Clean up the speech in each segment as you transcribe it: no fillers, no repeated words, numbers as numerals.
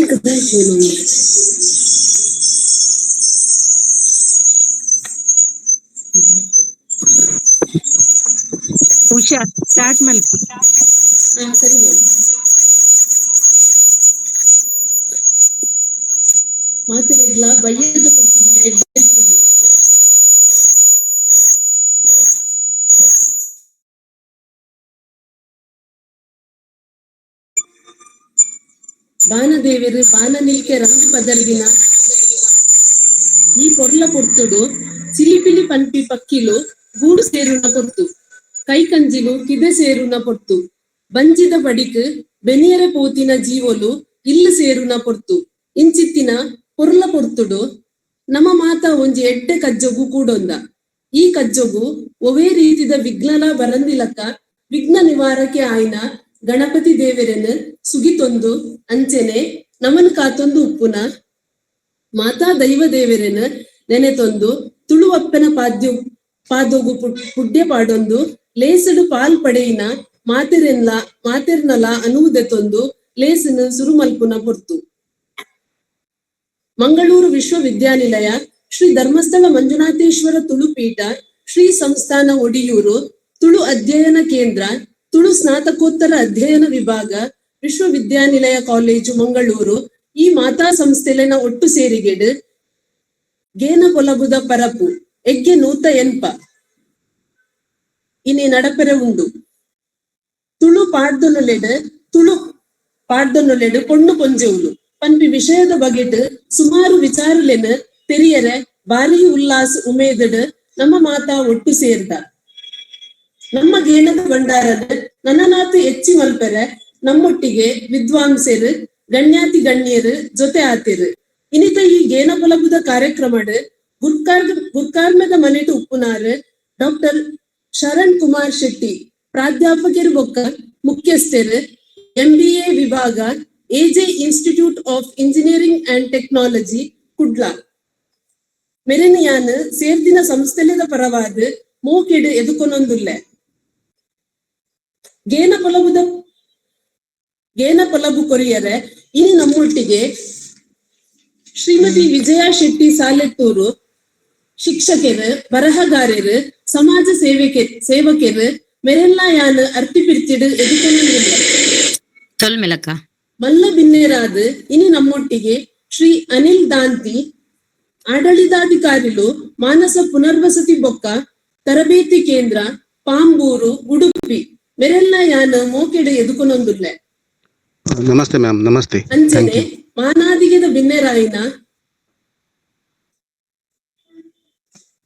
Mic ದಾಯೆ. Usha, start ಮಲ್ಪು. ಹಾ, ಸರಿ ma'am. ಮಾತೆರೆಗ್ಲ ಬಯ್ಯದ ಪೊರ್ತುದ ಎಡ್ಡೆಪ್ಪುಲು. ಬಾನದೇವೆರ್ ಬಾನ ನಿಲ್ಕೆ ರಂಗ್ ಪದರ್ದಿನ ಈ ಪೊರ್ಲ ಪೊರ್ತುಡು ಚಿಲಿಪಿಲಿ ಪನ್ಪಿ ಪಕ್ಕಿಲು ಗೂಡು ಸೇರುನ ಪೊರ್ತು, ಕೈಕಂಜಿಲು ಕಿದೆ ಸೇರುನ ಪೊರ್ತು, ಬಂಜಿದ ಬಡಿಕ್ ಬೆನಿಯೆರೆ ಪೋತಿನ ಜೀವೊಲು ಇಲ್ಲ್ ಸೇರುನ ಪೊರ್ತು. ಇಂಚಿತ್ತಿನ ಪೊರ್ಲ ಪೊರ್ತುಡು ನಮ ಮಾತ ಒಂಜಿ ಎಡ್ಡೆ ಕಜ್ಜೊಗು ಕೂಡೊಂದ. ಈ ಕಜ್ಜೊಗು ಒವ್ವೇ ರೀತಿದ ವಿಘ್ನಲಾ ಬರಂದಿಲಕ್ಕ ವಿಘ್ನ ನಿವಾರಕೆ ಆಯಿನ ಗಣಪತಿ ದೇವೆರೆನ್ ಸುಗಿತೊಂದು ಅಂಚೆನೆ ನಮನ್ ಕಾತೊಂದು ಉಪ್ಪುನ ಮಾತಾ ದೈವ ದೇವೆರೆನ್ ನೆನೆತೊಂದು ತುಳುವಪ್ಪೆನ ಪಾದ್ಯೊ ಪಾದೊಗು ಪುಡ್ಯ ಪಾಡೊಂದು ಲೇಸುಡು ಪಾಲ್ ಪಡೆಯಿನ ಮಾತೆರೆನ್ಲ ಮಾತೆರ್ನಲ ಅನುವುದೆತೊಂದು ಲೇಸುನು ಸುರು ಮಲ್ಪುನ ಪೊರ್ತು. ಮಂಗಳೂರು ವಿಶ್ವವಿದ್ಯಾನಿಲಯ, ಶ್ರೀ ಧರ್ಮಸ್ಥಳ ಮಂಜುನಾಥೇಶ್ವರ ತುಳುಪೀಠ, ಶ್ರೀ ಸಂಸ್ಥಾನ ಒಡಿಯೂರು, ತುಳು ಅಧ್ಯಯನ ಕೇಂದ್ರ, ತುಳು ಸ್ನಾತಕೋತ್ತರ ಅಧ್ಯಯನ ವಿಭಾಗ, ವಿಶ್ವವಿದ್ಯಾನಿಲಯ ಕಾಲೇಜು ಮಂಗಳೂರು ಈ ಮಾತಾ ಸಂಸ್ಥೆಲೆನ ಒಟ್ಟು ಸೇರಿಗೆಡ್ ಗೇನ ಪೊಲಬುದ ಪರಪು ಎಗ್ಗೆ 180 ಇನಿ ನಡಪೆರೆ ಉಂಡು. ತುಳು ಪಾಡ್ದೊನುಲೆಡ್ ತುಳು ಪಾಡ್ದೊನುಲೆಡ್ ಪೊಣ್ಣು ಪೊಂಜೆವುಲು ಪನ್ಪಿ ವಿಷಯದ ಬಗೆಟ್ ಸುಮಾರು ವಿಚಾರಲೆನ್ ತೆರಿಯರೆ ಬಾರಿ ಉಲ್ಲಾಸ ಉಮೇದಡ್ ನಮ್ಮ ಮಾತಾ ಒಟ್ಟು ಸೇರ್ದ. ನಮ್ಮ ಗೇನದ ಭಂಡಾರನ್ ನನನಾತ್ ಹೆಚ್ಚಿ ಮಲ್ಪೆರೆ ನಮ್ಮೊಟ್ಟಿಗೆ ವಿದ್ವಾಂಸರು ಗಣ್ಯಾತಿ ಗಣ್ಯರು ಜೊತೆ ಆತೆರು. ಇನಿತ ಈ ಗೇನ ಪೊಲಬುದ ಕಾರ್ಯಕ್ರಮಡ್ ಗುರ್ಕಾರ್ಮೆದ ಮನೆಟ್ ಉಪ್ಪುನಾರ್ ಡಾಕ್ಟರ್ ಶರಣ್ ಕುಮಾರ್ ಶೆಟ್ಟಿ, ಪ್ರಾಧ್ಯಾಪಕರು ಬೊಕ್ಕ ಮುಖ್ಯಸ್ಥರು, ಎಂಬಿಎ ವಿಭಾಗ, AJ institute of engineering and technology, Kudla. ಮೆರೆನಿಯಾನ್ ಸೇರ್ದಿನ ಸಂಸ್ಥೆಲೆದ ಪರವಾದ ಮೋಕೆಡ್ ಎದುಕೊನೊಂದುಲ್ಲೆ. ಗೇನ ಪೊಲಬುದ ಗೇನ ಪೊಲಬು ಕೊರಿಯರೆ ಇನಿ ನಮ್ಮೊಟ್ಟಿಗೆ ಶ್ರೀಮತಿ ವಿಜಯ ಶೆಟ್ಟಿ ಸಾಲೆತ್ತೂರು, ಶಿಕ್ಷಕರು, ಬರಹಗಾರರು, ಸಮಾಜ ಸೇವಕರು ಮೆರೆಲ್ಲ ಯಾನ್ ಅರ್ತಿ ಪಿರ್ತಿಡ್ ಎದುಕೊನೊಂದುಲ್ಲೆ. ಸೊಲ್ಮೆಲಕ್ಕ. ಮಲ್ಲ ಬಿನ್ನೇರಾದ್ ಇನಿ ನಮ್ಮೊಟ್ಟಿಗೆ ಶ್ರೀ ಅನಿಲ್ ದಾಂತಿ, ಆಡಳಿತಾಧಿಕಾರಿಲು, ಮಾನಸ ಪುನರ್ವಸತಿ ಬೊಕ್ಕ ತರಬೇತಿ ಕೇಂದ್ರ, ಪಾಂಬೂರು, ಉಡುಪಿ ಮೆರೆಲ್ಲ ಯಾನ್ ಮೋಕೆಡ್ ಎದುಕೊನೊಂದುಲ್ಲೆ. ನಮಸ್ತೆ ಮ್ಯಾಮ್, ನಮಸ್ತೆ. ಅಂಚನೆ ಮಾನಾದಿಗೆದ ಬಿನ್ನೆರಾಯಿನ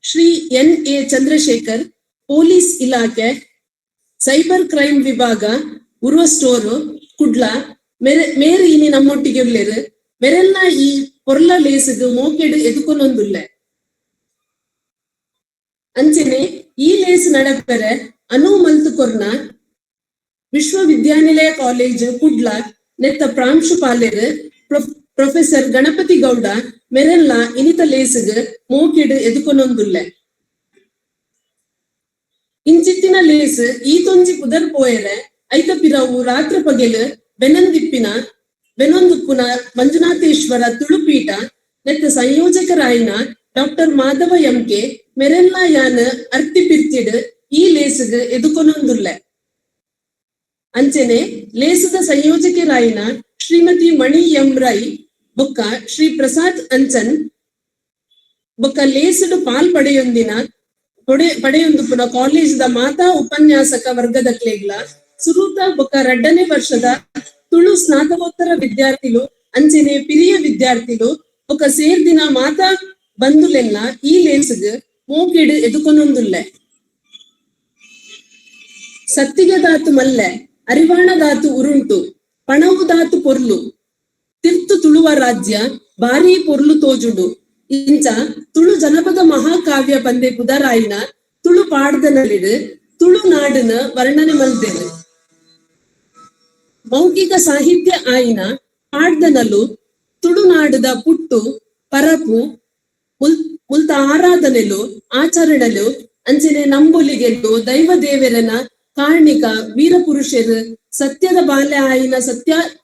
ಶ್ರೀ ಎನ್ ಎ ಚಂದ್ರಶೇಖರ್, ಪೊಲೀಸ್ ಇಲಾಖೆ, ಸೈಬರ್ ಕ್ರೈಮ್ ವಿಭಾಗ, ಉರ್ವ ಸ್ಟೋರ್, ಕುಡ್ಲ ಮೇರೆ ಮೇರು ಇನಿ ನಮ್ಮೊಟ್ಟಿಗೆ ಉಲ್ಲೆರ್. ಮೆರೆಲ್ಲ ಈ ಪೊರ್ಲ ಲೇಸುಗು ಮೋಕೆಡ್ ಎದುಕೊನೊಂದುಲ್ಲೆ. ಅಂಚನೆ ಈ ಲೇಸ್ ನಡಪೆರೆ ಅನು ಮಲ್ತು ಕೊರ್ನ ವಿಶ್ವವಿದ್ಯಾನಿಲಯ ಕಾಲೇಜ್ ಕುಡ್ಲ ನೆತ್ತ ಪ್ರಾಂಶುಪಾಲರು ಪ್ರೊಫೆಸರ್ ಗಣಪತಿ ಗೌಡ ಮೆರೆಲ್ಲ ಇನಿತ ಲೇಸುಗ್ ಮೋಕೆಡ್ ಎದುಕೊನೊಂದುಲ್ಲೆ. ಇಂಚಿತ್ತಿನ ಲೇಸ್ ಈತೊಂಜಿ ಪುದರ್ ಪೋಯೆರೆ ಐತ ಪಿರವು ರಾತ್ರಿ ಪಗೆಲ್ ಬೆನಂದಿಪ್ಪಿನ ಬೆನೊಂದುಪ್ಪುನ ಮಂಜುನಾಥೇಶ್ವರ ತುಳುಪೀಠ ನೆತ್ತ ಸಂಯೋಜಕರಾಯಿನ ಡಾಕ್ಟರ್ ಮಾಧವ ಎಂ ಕೆ ಮೆರೆಲ್ಲ ಯಾನ್ ಅರ್ತಿ ಪಿರ್ತಿಡ್ ಈ ಲೇಸುಗ್ ಎದುಕೊನೊಂದುಲ್ಲೆ. ಅಂಚನೆ ಲೇಸದ ಸಂಯೋಜಕರಾಯಿನ ಶ್ರೀಮತಿ ಮಣಿ ಎಂ ರೈ ಬೊಕ್ಕ ಶ್ರೀ ಪ್ರಸಾದ್ ಅಂಚನ್ ಬೊಕ್ಕ ಲೇಸುಡು ಪಾಲ್ ಪಡೆಯೊಂದಿನ ಪಡೆಯೊಂದುಪ್ಪುನ ಕಾಲೇಜ್ದ ಮಾತಾ ಉಪನ್ಯಾಸಕ ವರ್ಗದ ಕ್ಲೇಗ್ಲ ಸುರೂತ ಬೊಕ್ಕ 2ನೇ ವರ್ಷದ ತುಳು ಸ್ನಾತಕೋತ್ತರ ವಿದ್ಯಾರ್ಥಿಲು ಅಂಚನೆ ಪಿರಿಯ ವಿದ್ಯಾರ್ಥಿಲು ಬೊಕ್ಕ ಸೇರ್ದಿನ ಮಾತಾ ಬಂಧುಲೆಲ್ಲ ಈ ಲೇಸುಗ್ ಮೋಕೆಡ್ ಎದುಕೊನೊಂದುಲ್ಲೆ. ಸತ್ತಿಗೆ ದಾತು ಮಲ್ಲೆ, ಅರಿವಾಣ ದಾತು ಉರುಂಟು, ಪಣವು ದಾತು ಪೊರ್ಲು, ತಿರ್ತು ತುಳುವ ರಾಜ್ಯ ಬಾರಿ ಪೊರ್ಲು ತೋಜುಂಡು. ಇಂಚ ತುಳು ಜನಪದ ಮಹಾಕಾವ್ಯ ಪಂದೆ ಪುದರಾಯಿನ ತುಳು ಪಾಡ್ದನಲಿಡ್ ತುಳು ನಾಡಿನ ವರ್ಣನೆ ಮಲ್ದೆರ್. ಮೌಖಿಕ ಸಾಹಿತ್ಯ ಆಯಿನ ಪಾಡ್ದನಲು ತುಳುನಾಡದ ಪುಟ್ಟು ಪರಪು ಮುಲ್ತ ಆರಾಧನೆಲು ಆಚರಣೆಲು ಅಂಚನೆ ನಂಬೊಲಿಗೆಲು ದೈವ ದೇವರನ ಕಾರ್ಣಿಕ ವೀರಪುರುಷರು ಸತ್ಯದ ಬಾಲ್ಯ ಆಯಿನ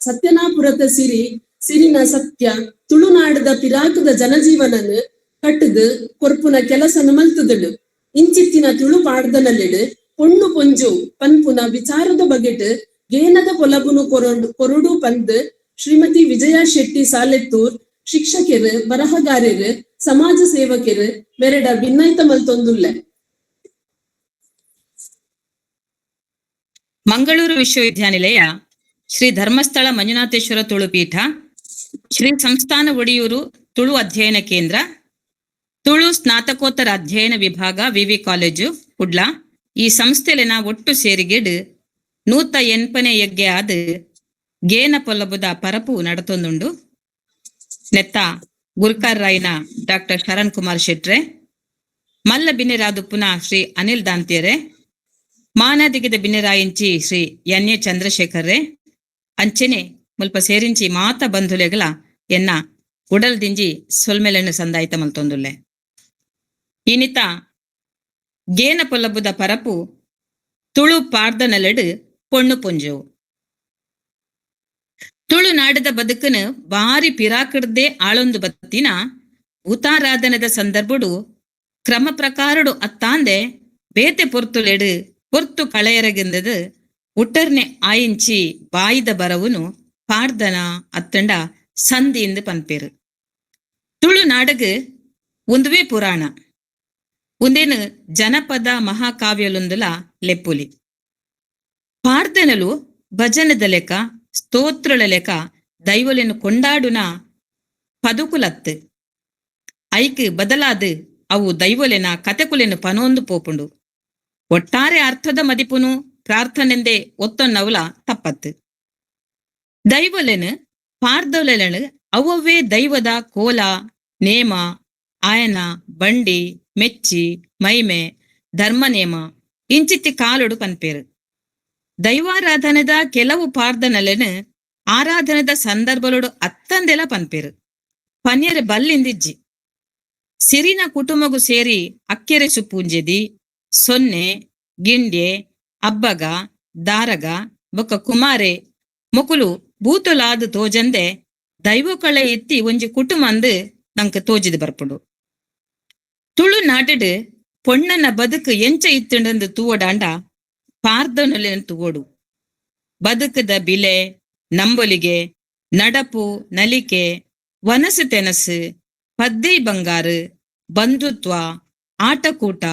ಸತ್ಯನಾಪುರದ ಸಿರಿ ಸಿರಿನ ಸತ್ಯ ತುಳುನಾಡದ ಪಿರಾಕದ ಜನಜೀವನನ್ ಕಟ್ಟುದು ಕೊರ್ಪುನ ಕೆಲಸನ ಮಲ್ತುದುಂಡು. ಇಂಚಿತ್ತಿನ ತುಳು ಪಾಡ್ದನಲೆಡ್ ಪೊಣ್ಣು ಪೊಂಜು ಪನ್ಪುನ ವಿಚಾರದ ಬಗೆಟ್ ಗೇನದ ಪೊಲಬುನು ಕೊರೊಡು ಪಂದ್ ಶ್ರೀಮತಿ ವಿಜಯ ಶೆಟ್ಟಿ ಸಾಲೆತ್ತೂರ್ ಶಿಕ್ಷಕೆರ್, ಬರಹಗಾರೆರ್, ಸಮಾಜ ಸೇವಕೆರ್ ಮೆರೆಡ ಬಿನ್ನೈತ ಮಲ್ತೊಂದುಲ್ಲೆ. ಮಂಗಳೂರು ವಿಶ್ವವಿದ್ಯಾನಿಲಯ ಶ್ರೀ ಧರ್ಮಸ್ಥಳ ಮಂಜುನಾಥೇಶ್ವರ ತುಳು ಪೀಠ, ಶ್ರೀ ಸಂಸ್ಥಾನ ಒಡಿಯೂರು ತುಳು ಅಧ್ಯಯನ ಕೇಂದ್ರ, ತುಳು ಸ್ನಾತಕೋತ್ತರ ಅಧ್ಯಯನ ವಿಭಾಗ ವಿವಿ ಕಾಲೇಜು ಕುಡ್ಲ ಈ ಸಂಸ್ಥೆಲೆನ ಒಟ್ಟು ಸೇರಿಗೆಡ್ 180ನೇ ಯಜ್ಞ ಆದ್ ಗೇನ ಪೊಲಬುದ ಪರಪು ನಡತೊಂದುಂಡು. ನೆತ್ತ ಗುರ್ಕಾರ್ ರಾಯ್ನ ಡಾಕ್ಟರ್ ಶರಣ್ ಕುಮಾರ್ ಶೆಟ್ರೆ, ಮಲ್ಲ ಬಿನ್ನೆರಾದುಪ್ಪುನ ಶ್ರೀ ಅನಿಲ್ ದಾಂತಿಯರೆ, ಮಾನಾದಿಗದ ಬಿನ್ನೆರಾಯಿಂಚಿ ಶ್ರೀ ಎನ್ ಎ ಚಂದ್ರಶೇಖರ್ರೆ, ಅಂಚೆನೆ ಮುಲ್ಪ ಸೇರಿಂಚಿ ಮಾತ ಬಂಧುಲೆಗಳ ಎನ್ನ ಉಡಲ್ ದಿಂಜಿ ಸೊಲ್ಮೆಲೆನ್ನು ಸಂದಾಯ್ತ ಮಲ್ತೊಂದುಲ್ಲೆ. ಇನಿತ ಗೇನ ಪೊಲಬುದ ಪರಪು ತುಳು ಪಾಡ್ದನಲೆಡ್ ಪೊಣ್ಣು ಪೊಂಜೋವು. ತುಳುನಾಡದ ಬದುಕನು ಬಾರಿ ಪಿರಾಕಡ್ದೇ ಆಳೊಂದು ಬತ್ತಿನ ಭೂತಾರಾಧನೆದ ಸಂದರ್ಭಡು ಕ್ರಮ ಪ್ರಕಾರಡು ಅತ್ತಾಂದೆ ಬೇತೆ ಪೊರ್ತುಲೆಡು ಪೊರ್ತು ಕಳೆಯರಗಿಂದದು ಉಟ್ಟರ್ನೆ ಆಯಿಂಚಿ ಬಾಯಿದ ಬರವುನು ಪಾಡ್ದನ ಅತ್ತಂಡ ಸಂಧಿ ಎಂದು ಪನ್ಪೇರು. ತುಳುನಾಡಗು ಒಂದುವೇ ಪುರಾಣ, ಒಂದೇನು ಜನಪದ ಮಹಾಕಾವ್ಯಲೊಂದುಲ ಲೆಪ್ಪುಲಿ. ಪಾಡ್ದನಲು ಭಜನದ ಲೆಕ್ಕ ಸ್ತೋತ್ರల ಲೆಕ್ಕ ದೈವಲೆನು ಕೊಂಡಾಡುನ ಪದುಕುಲತ್ತು. ಐಕ್ ಬದಲಾದ ಅವು ದೈವಲೆನ ಕತೆಕುಲೆನು ಪನೊಂದು ಪೋಪುಂಡು. ಒಟ್ಟಾರೆ ಅರ್ಥದ ಮದಿಪುನು ಪ್ರಾರ್ಥನೆಂದೇ ಒತ್ತೊನ್ನವುಲ ತಪ್ಪತ್ತು. ದೈವಲೆನು ಪಾರ್ದೊಲೆನು ಅವವ್ವೇ ದೈವದ ಕೋಲ, ನೇಮ, ಆಯನ, ಬಂಡಿ, ಮೆಚ್ಚಿ, ಮೈಮೆ, ಧರ್ಮ ನೇಮ ಇಂಚಿತ್ತಿ ಕಾಲುಡು ಪನ್ಪೇರು. ದೈವಾರಾಧನೆದ ಕೆಲವು ಪಾರ್ದನಲೆನು ಆರಾಧನೆದ ಸಂದರ್ಭಲೋಡು ಅತ್ತಂದೆಲ ಪನ್ಪೇರು. ಪನ್ಯರೆ ಬಲ್ಲಿಂದಿಜ್ಜಿ. ಸಿರಿನ ಕುಟುಂಬಗು ಸೇರಿ ಅಕ್ಕೆರೆ ಸುಪೂಂಜೆದಿ, ಸೊನ್ನೆ, ಗಿಂಡ್ಯೆ, ಅಬ್ಬಗ, ದಾರಗ, ಬೊಕ್ಕ ಕುಮಾರೆ ಮೊಕುಲು ಭೂತೊಲಾದ್ ತೋಜಂದೆ ದೈವಕಳೆ ಎತ್ತಿ ಒಂಜಿ ಕುಟುಂಬಂದು ನಂಕ್ ತೋಜಿದ್ ಬರ್ಪುಂಡು. ತುಳುನಾಟಡ್ ಪೊಣ್ಣನ ಬದುಕು ಎಂಚ ಇತ್ತುಂಡಂದು ತೂವಡಾಂಡ ಪಾರ್ದನೊಲೆನ್ ತೂವೊಡು. ಬದುಕದ ಬಿಲೆ, ನಂಬೊಲಿಗೆ, ನಡಪು, ನಲಿಕೆ, ವನಸು ತೆನಸು, ಪದ್ದೆ ಬಂಗಾರು, ಬಂಧುತ್ವ, ಆಟಕೂಟ,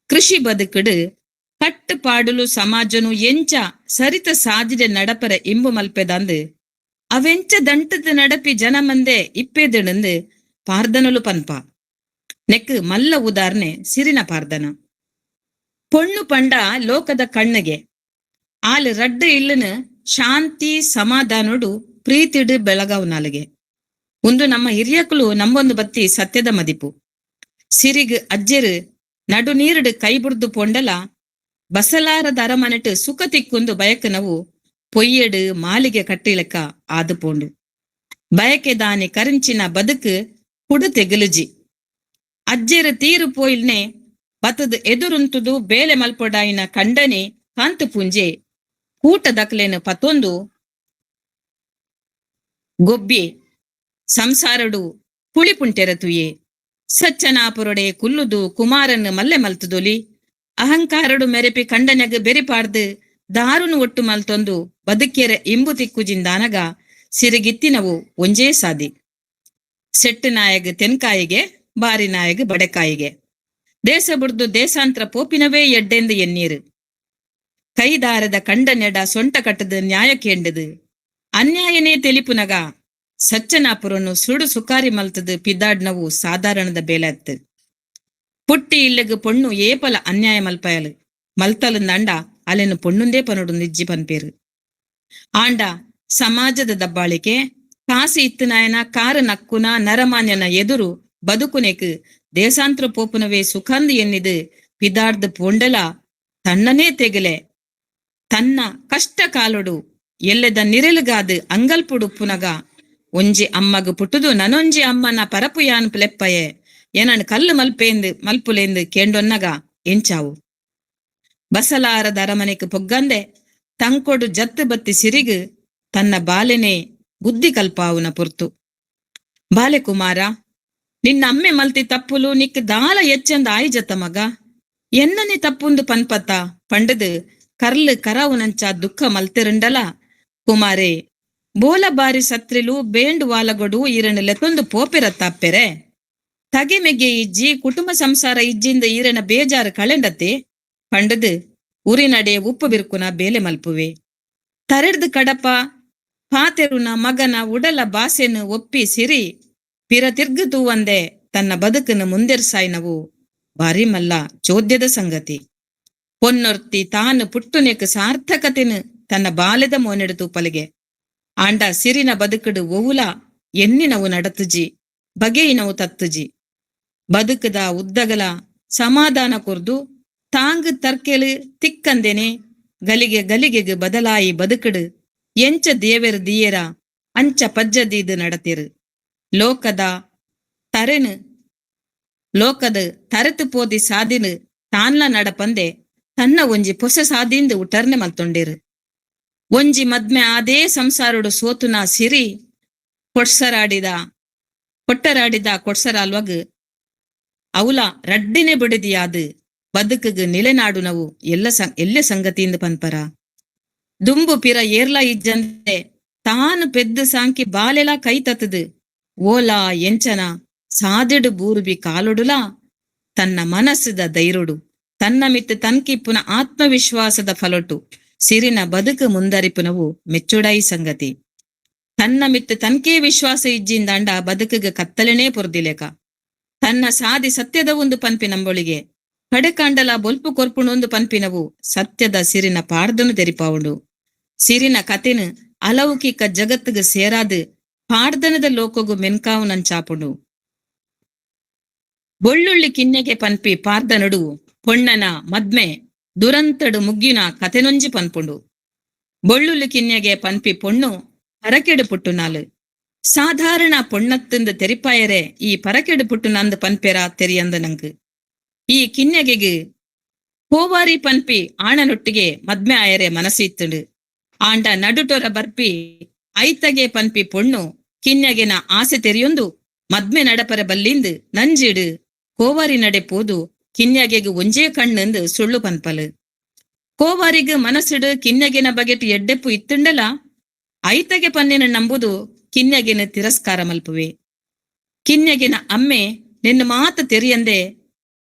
ಕೃಷಿ ಬದುಕುಡು ಕಟ್ಟುಪಾಡುಲು ಸಮಾಜನು ಎಂಚ ಸರಿತ ಸಾಜಿದೆ ನಡಪರ ಇಂಬು ಮಲ್ಪೆದಂದು ಅವೆಂಚ ದಂಟದ ನಡಪಿ ಜನ ಮಂದೆ ಇಪ್ಪೆದಿಡಂದು ಪಾರ್ದನಲು ಪನ್ಪ. ನೆಕ್ ಮಲ್ಲ ಉದಾಹರಣೆ ಸಿರಿನ ಪಾರ್ದನ. ಪೊಣ್ಣು ಪಂಡ ಲೋಕದ ಕಣ್ಣಿಗೆ ಆಲ್ ರಡ್ಡು ಇಲ್ಲನ ಶಾಂತಿ ಸಮಾಧಾನೋಡು ಪ್ರೀತಿಡು ಬೆಳಗಾವ್ ನಾಲಿಗೆ. ಒಂದು ನಮ್ಮ ಹಿರಿಯಕುಲು ನಮ್ಮೊಂದು ಬತ್ತಿ ಸತ್ಯದ ಮದಿಪು. ಸಿರಿಗ್ ಅಜ್ಜೆರು ನಡು ನೀರುಡು ಕೈ ಬುಡ್ದು ಪೊಂಡಲ ಬಸಲಾರದ ಅರಮನೆಟ್ ಸುಖ ತಿಕ್ಕೊಂದು ಬಯಕನವು ಪೊಯ್ಯೆಡು ಮಾಲಿಗೆ ಕಟ್ಟಿಲಕ್ಕ ಆದು ಪೋಂಡು. ಬಯಕೆ ದಾನಿ ಕರಿಂಚಿನ ಬದುಕು ಕುಡು ತೆಗಲುಜಿ. ಅಜ್ಜೆರ ತೀರು ಪೋಯಿಲ್ನೆ ಬತದ ಎದುರುಂತುದು ಬೇಲೆ ಮಲ್ಪೊಡಾಯಿನ ಕಂಡನೆ ಕಾಂತು ಪುಂಜೆ ಕೂಟ ದಕ್ಲೇನು ಪತೊಂದು ಗೊಬ್ಬಿ ಸಂಸಾರಡು ಪುಳಿಪುಂಟೆರತುಯೆ. ಸಚ್ಚನಾಪುರೊಡೆ ಕುಲ್ಲುದು ಕುಮಾರನ್ ಮಲ್ಲೆ ಮಲ್ತುದೊಲಿ. ಅಹಂಕಾರಡು ಮೆರೆಪಿ ಕಂಡನೆಗ್ ಬೆರಿಪಾಡ್ದು ದಾರುನು ಒಟ್ಟು ಮಲ್ತೊಂದು ಬದುಕೆರೆ ಇಂಬು ತಿಕ್ಕುಜಿಂದಾನಗ ಸಿರಿಗಿತ್ತಿನವು ಒಂಜೇ ಸಾದಿ. ಸೆಟ್ಟು ನಾಯಗ್ ತೆನ್ಕಾಯಿಗೆ, ಬಾರಿ ನಾಯಗ್ ಬಡೆಕಾಯಿಗೆ. ದೇಶ ಬುಡ್ದು ದೇಶಾಂತರ ಪೋಪಿನವೇ ಎಡ್ಡೆಂದು ಎನ್ನೀರು. ಕೈದಾರದ ಕಂಡನೆಡ ಸೊಂಟ ಕಟ್ಟದು ನ್ಯಾಯ ಕೇಂಡದು. ಅನ್ಯಾಯನೇ ತೆಲಿಪುನಗ ಸಚ್ಚನಾಪುರನು ಸುಡು ಸುಕಾರಿ ಮಲ್ತದು ಪಿದ್ದಾಡ್ನವು ಸಾಧಾರಣದ ಬೇಲತ್ತು. ಪುಟ್ಟಿ ಇಲ್ಲಗ್ ಪೊಣ್ಣು ಏಪಲ ಅನ್ಯಾಯ ಮಲ್ಪಯಲು ಮಲ್ತಲಂದಾಂಡ ಅಲೆನು ಪೊಣ್ಣುಂದೇ ಪನೊಡು ನಿಜ್ಜಿ ಪನ್ಪೇರು. ಆಂಡ ಸಮಾಜದ ದಬ್ಬಾಳಿಕೆ ಕಾಸಿ ಇತ್ತುನಾಯನ ಕಾರು ನಕ್ಕುನ ನರಮಾನ್ಯನ ಎದುರು ಬದುಕುನೆಕ್ ದೇಶಾಂತರ ಪೋಪುನವೇ ಸುಖಂದ್ ಎನ್ನಿದು ಪಿದಾಡ್ದು ಪೋಂಡಲ ತನ್ನನೇ ತೆಗಲೆ ತನ್ನ ಕಷ್ಟ ಕಾಲೊಡು ಎಲ್ಲೆದ ನಿರೆಲುಗಾದು ಅಂಗಲ್ಪುಡುಪ್ಪುನಗ ಒಂಜಿ ಅಮ್ಮಗ್ ಪುಟ್ಟುದು ನನೊಂಜಿ ಅಮ್ಮನ ಪರಪು ಯಾನ್ ಪ್ಲೆಪ್ಪಯೆ ಏನನ್ ಕಲ್ಲು ಮಲ್ಪೇಂದು ಮಲ್ಪುಲೇಂದು ಕೇಂಡೊನ್ನಗ ಎಂಚಾವು. ಬಸಲಾರದ ಅರಮನೆಕ್ ಪೊಗ್ಗಂದೆ ತಂಕೊಡು ಜತ್ತು ಬತ್ತಿ ಸಿರಿಗು ತನ್ನ ಬಾಲೆನೆ ಬುದ್ಧಿ ಕಲ್ಪಾವುನ ಪೊರ್ತು. ಬಾಲೆ ಕುಮಾರ, ನಿನ್ನ ಅಮ್ಮೆ ಮಲ್ತಿ ತಪ್ಪುಲು ನಿಕ್ ದಾಲ ಎಚ್ಚಂದ ಆಯಿಜತ್ತ ಮಗ, ಎನ್ನನೆ ತಪ್ಪುಂದು ಪನ್ಪತ್ತ ಪಂಡದು ಕರ್ಲು ಕರಾವುನಂಚ ದುಃಖ ಮಲ್ತಿರುಂಡಲ ಕುಮಾರೆ, ಬೋಲ ಬಾರಿ ಸತ್ರಿಲು ಬೇಂಡು ವಾಲಗೊಡು ಈರನ ಲೆತ್ತೊಂದು ಪೋಪೆರತ್ತಾಪ್ಪೆರೆ, ತಗೆ ಮೆಗ್ಗೆ ಇಜ್ಜಿ ಕುಟುಂಬ ಸಂಸಾರ ಇಜ್ಜಿಂದ ಈರನ ಬೇಜಾರು ಕಳೆಂಡತ್ತೆ ಪಂಡದು ಉರಿನಡೆ ಉಪ್ಪು ಬಿರ್ಕುನ ಬೇಲೆ ಮಲ್ಪುವೆ. ತರೆಡ್ದು ಕಡಪ ಪಾತೆರುನ ಮಗನ ಉಡಲ ಬಾಸೆನು ಒಪ್ಪಿ ಸಿರಿ ಪಿರ ತಿರ್ಗು ತೂವಂದೆ ತನ್ನ ಬದುಕನ್ನು ಮುಂದೆರ್ಸಾಯ್ನವು ಬಾರಿ ಮಲ್ಲ ಚೋದ್ಯದ ಸಂಗತಿ. ಪೊನ್ನೊರ್ತಿ ತಾನು ಪುಟ್ಟುನೆಕ್ ಸಾರ್ಥಕತೆನು ತನ್ನ ಬಾಲೆದ ಮೋನೆಡು ತೂಪಲಿಗೆ. ಆಂಡ ಸಿರಿನ ಬದುಕುಡು ಒವುಲ ಎನ್ನಿನವು ನಡತುಜಿ, ಬಗೆಯಿನವು ತತ್ತುಜಿ. ಬದುಕದ ಉದ್ದಗಲ ಸಮಾಧಾನ ಕೊರ್ದು ತಾಂಗ್ ತರ್ಕೆಲು ತಿಕ್ಕಂದೆನೆ ಗಲಿಗೆ ಗಲಿಗೆಗ್ ಬದಲಾಯಿ ಬದುಕುಡು ಎಂಚ ದೇವೆರ್ ದಿಯೇರ ಅಂಚ ಪಜ್ಜದೀದು ನಡತಿರು. ಲೋಕದ ತರೆನು ಲೋಕದ ತರೆತು ಪೋದಿ ಸಾದಿನು ತಾನ್ಲ ನಡಪಂದೆ ತನ್ನ ಒಂಜಿ ಪೊಸ ಸಾದಿಂದು ಉಟರ್ನೆ ಮಲ್ತೊಂಡಿರು. ಒಂಜಿ ಮದ್ಮೆ ಆದೇ ಸಂಸಾರಡು ಸೋತುನ ಸಿರಿ ಕೊಡ್ಸರಾಡಿದ ಕೊಟ್ಟರಾಡಿದ ಕೊಡ್ಸರಾಲ್ವಗ್ ಅವಲ ರಡ್ಡಿನೆ ಬಿಡದಿಯಾದು ಬದುಕುಗ್ ನಿಲೆನಾಡುನವು ಎಲ್ಲ ಎಲ್ಲ ಸಂಗತಿಯಿಂದ ಪನ್ಪರ. ದುಂಬು ಪಿರ ಏರ್ಲ ಇಜ್ಜಂದೆ ತಾನು ಪೆದ್ದು ಸಾಂಕಿ ಬಾಲೆಲ ಕೈ ತತ್ತದು ಓಲಾ ಎಂಚನ ಸಾದಿಡು ಬೂರುಬಿ ಕಾಲೊಡುಲಾ ತನ್ನ ಮನಸ್ಸುದ ಧೈರ್ಯಡು ತನ್ನ ಮಿತ್ತು ತನ್ಕಿಪ್ಪುನ ಆತ್ಮವಿಶ್ವಾಸದ ಫಲೊಟು ಸಿರಿನ ಬದುಕು ಮುಂದರಿಪುನವು ಮೆಚ್ಚುಡೈ ಸಂಗತಿ. ತನ್ನ ಮಿತ್ತು ತನ್ಕೇ ವಿಶ್ವಾಸ ಇಜ್ಜಿಂದಾಂಡ ಬದುಕುಗ ಕತ್ತಲೆನೇ ಪೊರ್ದಿಲೇಕ. ತನ್ನ ಸಾದಿ ಸತ್ಯದ ಒಂದು ಪನ್ಪಿನಂಬೊಳಿಗೆ ಕಡೆಕಾಂಡಲ ಬೊಲ್ಪು ಕೊರ್ಪುಣೊಂದು ಪನ್ಪಿನವು ಸತ್ಯದ ಸಿರಿನ ಪಾಡ್ದನು ತೆರಿಪಾವುಂಡು. ಸಿರಿನ ಕತೆನು ಅಲೌಕಿಕ ಜಗತ್ತಿಗೆ ಸೇರಾದು ಪಾಡ್ದನದ ಲೋಕಗು ಮೆನ್ಕಾವು ನಂಚಾಪುಂಡು. ಬೊಳ್ಳುಳ್ಳಿ ಕಿನ್ನೆಗೆ ಪನ್ಪಿ ಪಾರ್ದನಡು ಪೊಣ್ಣನ ಮದ್ಮೆ ದುರಂತಡು ಮುಗ್ಗಿನ ಕತೆನೊಂಜಿ ಪನ್ಪುಂಡು. ಬೊಳ್ಳುಳ್ಳಿ ಕಿನ್ನೆಗೆ ಪನ್ಪಿ ಪೊಣ್ಣು ಪರಕೆಡು ಪುಟ್ಟುನಾಲು. ಸಾಧಾರಣ ಪೊಣ್ಣತ್ತಿಂದ ತೆರಿಪಾಯರೆ ಈ ಪರಕೆಡು ಪುಟ್ಟುನಂದು ಪನ್ಪೆರ ತೆರಿಯಂದ ನಂಗೆ. ಈ ಕಿನ್ಯಗೆಗ್ ಕೋವಾರಿ ಪನ್ಪಿ ಆಣನೊಟ್ಟಿಗೆ ಮದ್ಮೆ ಆಯರೆ ಮನಸ್ಸು ಇತ್ತುಂಡು. ಆಂಡ ನಡುಟೊರ ಬರ್ಪಿ ಐತಗೆ ಪನ್ಪಿ ಪೊಣ್ಣು ಕಿನ್ಯಗೆನ ಆಸೆ ತೆರಿಯೊಂದು ಮದ್ಮೆ ನಡಪರ ಬಲ್ಲಿಂದು ನಂಜಿಡು ಕೋವಾರಿ ನಡೆ ಪೋದು ಕಿನ್ಯಗೆಗ್ ಒಂಜೇ ಕಣ್ಣಂದು ಸುಳ್ಳು ಪನ್ಪಲು. ಕೋವಾರಿಗ್ ಮನಸ್ಸುಡು ಕಿನ್ಯಗೆನ ಬಗೆಟ್ ಎಡ್ಡೆಪ್ಪು ಇತ್ತುಂಡಲ ಐತಗೆ ಪನ್ನಿನ ನಂಬುದು ಕಿನ್ಯಗೆನ ತಿರಸ್ಕಾರ ಮಲ್ಪುವೆ. ಕಿನ್ಯಗೆನ ಅಮ್ಮೆ ನಿನ್ನ ಮಾತು ತೆರಿಯಂದೆ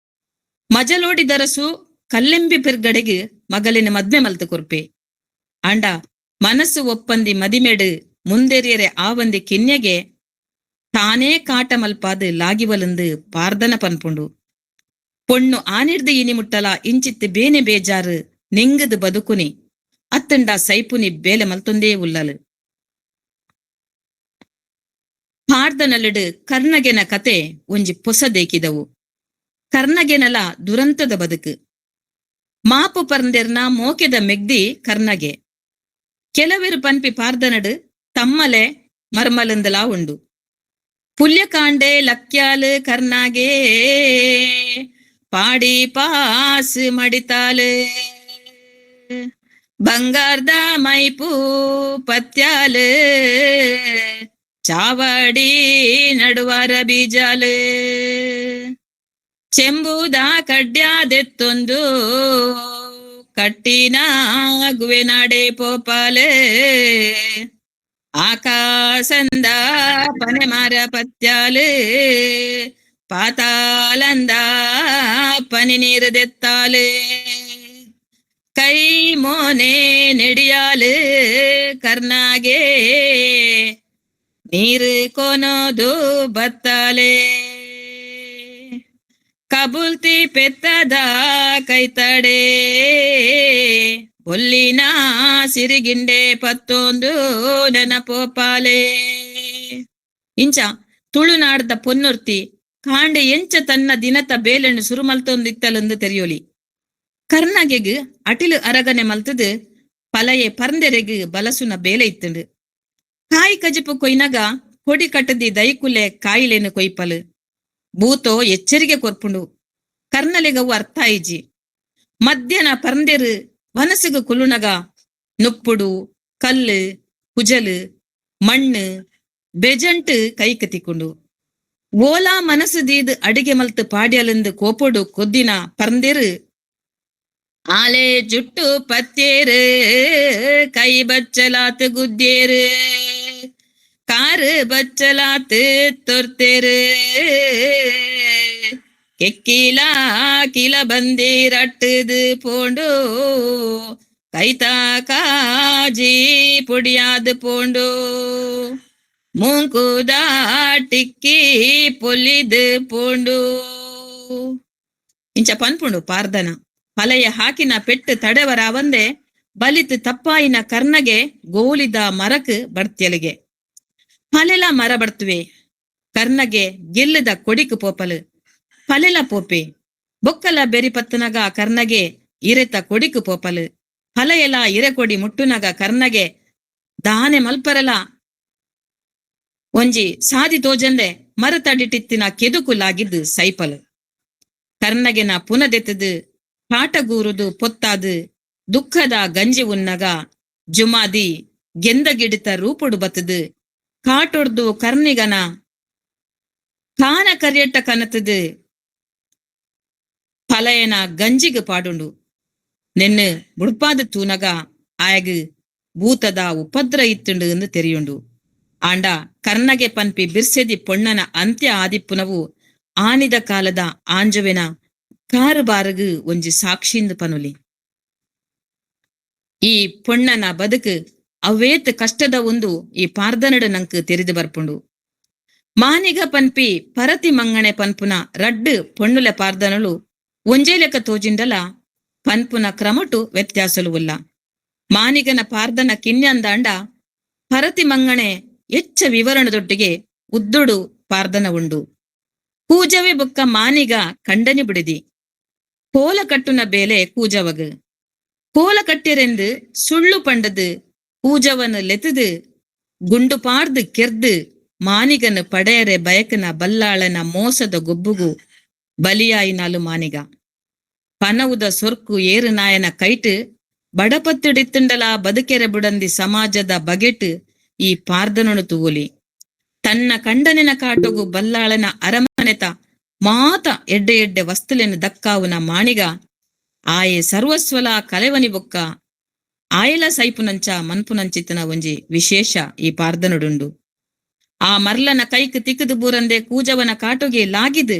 ಮಜಲೋಡಿದರಸು ಕಲ್ಲೆಂಬಿ ಪಿರ್ಗಡೆಗೆ ಮಗಲಿನ ಮದ್ಮೆ ಮಲ್ತು ಕೊರ್ಪೆ. ಆಂಡ ಮನಸ್ಸು ಒಪ್ಪಂದಿ ಮದಿಮೆಡು ಮುಂದೆರಿಯರೆ ಆವಂದಿ ಕಿನ್ಯಗೆ ತಾನೇ ಕಾಟ ಮಲ್ಪಾದು ಲಾಗಿವಲಂದು ಪಾರ್ದನ ಪನ್ಪುಂಡು. ಪೊಣ್ಣು ಆನಿರ್ದು ಇನಿ ಮುಟ್ಟಲ ಇಂಚಿತ್ತು ಬೇನೆ ಬೇಜಾರು ನಿಂಗದು ಬದುಕುನಿ ಅತ್ತಂಡ ಸೈಪುನಿ ಬೇಲೆ ಮಲ್ತೊಂದೇ ಉಲ್ಲಲು. ಪಾರ್ದನಲಡು ಕರ್ಣಗೆನ ಕತೆ ಒಂಜಿ ಪೊಸ ದೇಕಿದವು. ಕರ್ಣಗೆನಲ ದುರಂತದ ಬದುಕು. ಮಾಪು ಪರ್ಂದೆರ್ನ ಮೋಕೆದ ಮೆಗ್ದಿ ಕರ್ಣಗೆ. ಕೆಲವೆರು ಪನ್ಪಿ ಪಾರ್ದನಡು ತಮ್ಮಲೆ ಮರ್ಮಲಂದಲಾ ಉಂಡು. ಪುಲ್ಯಕಾಂಡೆ ಲಕ್ಯಾಲು ಕರ್ನಾಗೆ ಪಾಡಿ ಪಾಸ್ ಮಡಿತಾಲು ಬಂಗಾರ್ದ ಮೈಪು ಪತ್ಯಾಲು ಚಾವಡಿ ನಡುವಾರ ಬೀಜಾಲು ಚೆಂಬುದ ಕಡ್ಯಾದೆತ್ತೊಂದು ಕಟ್ಟಿನ ಗುವೆನಾಡೆ ಪೋಪಾಲೆ ಆಕಾಸಂದ ಪನೆ ಮಾರ ಪತ್ಯಾಲು ಪಾತಾಲಂದ ಪನಿ ನೀರು ದೆತ್ತಾಲು ಕೈ ಮೋನೆ ನೆಡಿಯಾಲು ಕರ್ನಾಗೆ ನೀರು ಕೊನೋದು ಬತ್ತಾಲೆ ಕಬುಲ್ತಿ ಪೆತ್ತದ ಕೈತಡೆ ಬೊಲ್ಲಿನ ಸಿರಿಗಿಂಡೆ ಪತ್ತೊಂದು ನೆನಪೋಪಾಲೆ. ಇಂಚ ತುಳುನಾಡ್ದ ಪೊನ್ನುರ್ತಿ ಕಾಂಡೆ ಎಂಚ ತನ್ನ ದಿನತ ಬೇಲೆಣ್ಣು ಸುರು ಮಲ್ತೊಂದಿತ್ತಲಂದು ತೆರಿಯೋಲಿ. ಕರ್ನಗೆಗ್ ಅಟಿಲು ಅರಗನೆ ಮಲ್ತದು ಪಲಯೆ ಪರ್ಂದೆರೆಗ್ ಬಲಸುನ ಬೇಲೆ ಇತ್ತುಂಡು. ಕಾಯಿ ಕಜಿಪು ಕೊಯ್ನಗ ಕೊಡಿ ಕಟ್ಟದಿ ದೈಕುಲೆ ಕಾಯಿಲೆನು ಕೊಯ್ಪಲು ಭೂತೋ ಎಚ್ಚರಿಗೆ ಕೊರ್ಪುಂಡು. ಕರ್ನಲೆಗವು ಅರ್ಥ ಆಯಿಜಿ. ಮಧ್ಯಾಹ್ನ ಪರ್ಂದೆರು ವನಸುಗು ಕುಲುನಗ ನುಪ್ಪುಡು ಕಲ್ಲು ಕುಜಲು ಮಣ್ಣು ಬೆಜಂಟ್ ಕೈಕ್ ತಿಕ್ಕುಂಡು. ಓಲಾ ಮನಸ್ಸು ದೀದ್ ಅಡಿಗೆ ಮಲ್ತ್ ಪಾಡ್ಯಲೆಂದು ಕೋಪೊಡು ಕೊದ್ದಿನ ಪರ್ಂದೆರು ಆಲೆ ಜುಟ್ಟು ಪತ್ತೇರು ಕೈ ಬಚ್ಚಲಾತ್ ಗುದ್ದೇರು ಕಾರು ಬಚ್ಚಲಾತ್ ತೊರ್ತೇರು ಕೆಕ್ಕಿಲಾ ಕಿಲ ಬಂದಿರಟ್ಟದು ಪೋಂಡು ಕೈತಾ ಕಾಜಿ ಪೊಡಿಯಾದ ಪೋಂಡು ಮೂಂಕುದ ಟಿಕ್ಕಿ ಪೊಲಿದು ಪೋಂಡು. ಇಂಚ ಪನ್ಪುಂಡು ಪಾರ್ದನ. ಪಲಯ ಹಾಕಿನ ಪೆಟ್ಟು ತಡೆವರಾವಂದೆ ಬಲಿತ್ ತಪ್ಪಾಯಿನ ಕರ್ನಗೆ ಗೋಲಿದ ಮರಕ್ ಬಡ್ತ್ಯಲಿಗೆ ಪಲೆಲ ಮರ ಬಡ್ತುವೆ. ಕರ್ನಗೆ ಗೆಲ್ಲದ ಕೊಡಿಕ್ ಪೋಪಲು ಪಲೆಲ ಪೋಪೆ. ಬೊಕ್ಕಲ ಬೆರಿ ಪತ್ತನಗ ಕರ್ನಗೆ ಇರೆತ ಕೊಡಿಕ್ ಪೋಪಲು ಫಲಯಲ ಇರೆ ಕೊಡಿ ಮುಟ್ಟುನಗ ಕರ್ನಗೆ ದಾನೆ ಮಲ್ಪರಲ ಒಂಜಿ ಸಾದಿ ತೋಜಂದೆ ಮರತಡಿಟಿತ್ತಿನ ಕೆದುಕುಲಾಗಿದ್ದು ಸೈಪಲು. ಕರ್ನಗೆನ ಪುನದೆತ್ತದು ಪಾಟಗೂರುದು ಪೊತ್ತಾದು ದುಃಖದ ಗಂಜಿ ಉನ್ನಗ ಜುಮಾದಿ ಗೆಂದಗಿಡಿತ ರೂಪುಡು ಬತ್ತದು ಕಾಟೊಡ್ದು ಕರ್ನಿಗನ ಕಾನ ಕರಿಯಟ್ಟ ಕನತದು ಪಲಯನ ಗಂಜಿಗೆ ಪಾಡುಂಡು. ನೆನ್ನು ಬುಡ್ಪಾದ ತೂನಗ ಆಯಗ್ ಭೂತದ ಉಪದ್ರ ಇತ್ತುಂಡು ಎಂದು ತೆರಿಯುಂಡು. ಆಂಡ ಕರ್ನಗೆ ಪನ್ಪಿ ಬಿರ್ಸೆದಿ ಪೊಣ್ಣನ ಅಂತ್ಯ ಆದಿಪ್ಪುನವು ಆನಿದ ಕಾಲದ ಆಂಜುವೆನ ಕಾರುಬಾರಗು ಒಂಜಿ ಸಾಕ್ಷಿಂದು ಪನುಲಿ. ಈ ಪೊಣ್ಣನ ಬದುಕು ಅವೇತ್ ಕಷ್ಟದ ಒಂದು ಈ ಪಾರ್ದನಡು ನಂಕ್ ತೆರಿದು ಬರ್ಪುಂಡು. ಮಾನಿಗ ಪನ್ಪಿ ಪರತಿ ಮಂಗಣೆ ಪನ್ಪುನ ರಡ್ಡು ಪೊಣ್ಣುಲೆ ಪಾರ್ದನಲು ಒಂಜೇ ಲೆಕ್ಕ ತೋಜಿಂಡಲ ಪನ್ಪುನ ಕ್ರಮಟು ವ್ಯತ್ಯಾಸಲು ಉಲ್ಲ. ಮಾನಿಗನ ಪಾರ್ದನ ಕಿನ್ಯಂದಾಂಡ ಪರತಿ ಮಂಗಣೆ ಎಚ್ಚ ವಿವರಣದೊಟ್ಟಿಗೆ ಉದ್ದುಡು ಪಾರ್ದನ ಉಂಡು. ಕೂಜವೆ ಬೊಕ್ಕ ಮಾನಿಗ ಕಂಡನಿ ಬಿಡಿದಿ ಕೋಲ ಕಟ್ಟುನ ಬೇಲೆ ಕೂಜವಗು ಕೋಲ ಕಟ್ಟಿರೆಂದು ಸುಳ್ಳು ಪಂಡದು ಕೂಜವನು ಲೆತದು ಗುಂಡು ಪಾರ್ದು ಕೆರ್ದು ಮಾನಿಗನು ಪಡೆಯರೆ ಬಯಕನ ಬಲ್ಲಾಳನ ಮೋಸದ ಗೊಬ್ಬುಗು ಬಲಿಯಾಯಿನಾಲು ಮಾನಿಗ. ಪನವುದ ಸೊರ್ಕು ಏರು ನಾಯನ ಕೈಟ್ ಬಡಪತ್ತಿಡಿತ್ತುಂಡಲ ಬದುಕೆರೆ ಬುಡಂದಿ ಸಮಾಜದ ಬಗೆಟ್ ಈ ಪಾರ್ದನನು ತೂವೊಲಿ. ತನ್ನ ಕಂಡನಿನ ಕಾಟೊಗು ಬಲ್ಲಾಳನ ಅರಮನೆತ ಮಾತ ಎಡ್ಡೆ ಎಡ್ಡೆ ವಸ್ತುಲೆನು ದಕ್ಕಾವುನ ಮಾಣಿಗ ಆಯೆ ಸರ್ವಸ್ವಲ ಕಲೆವನಿ ಬೊಕ್ಕ ಆಯಲ ಸೈಪುನಂಚ ಮನ್ಪುನಂಚಿತನ ಒಂಜಿ ವಿಶೇಷ ಈ ಪಾರ್ದನುಡುಂಡು. ಆ ಮರ್ಲನ ಕೈಕ್ ತಿಕ್ಕದು ಬೂರಂದೆ ಕೂಜವನ ಕಾಟೊಗೆ ಲಾಗಿದು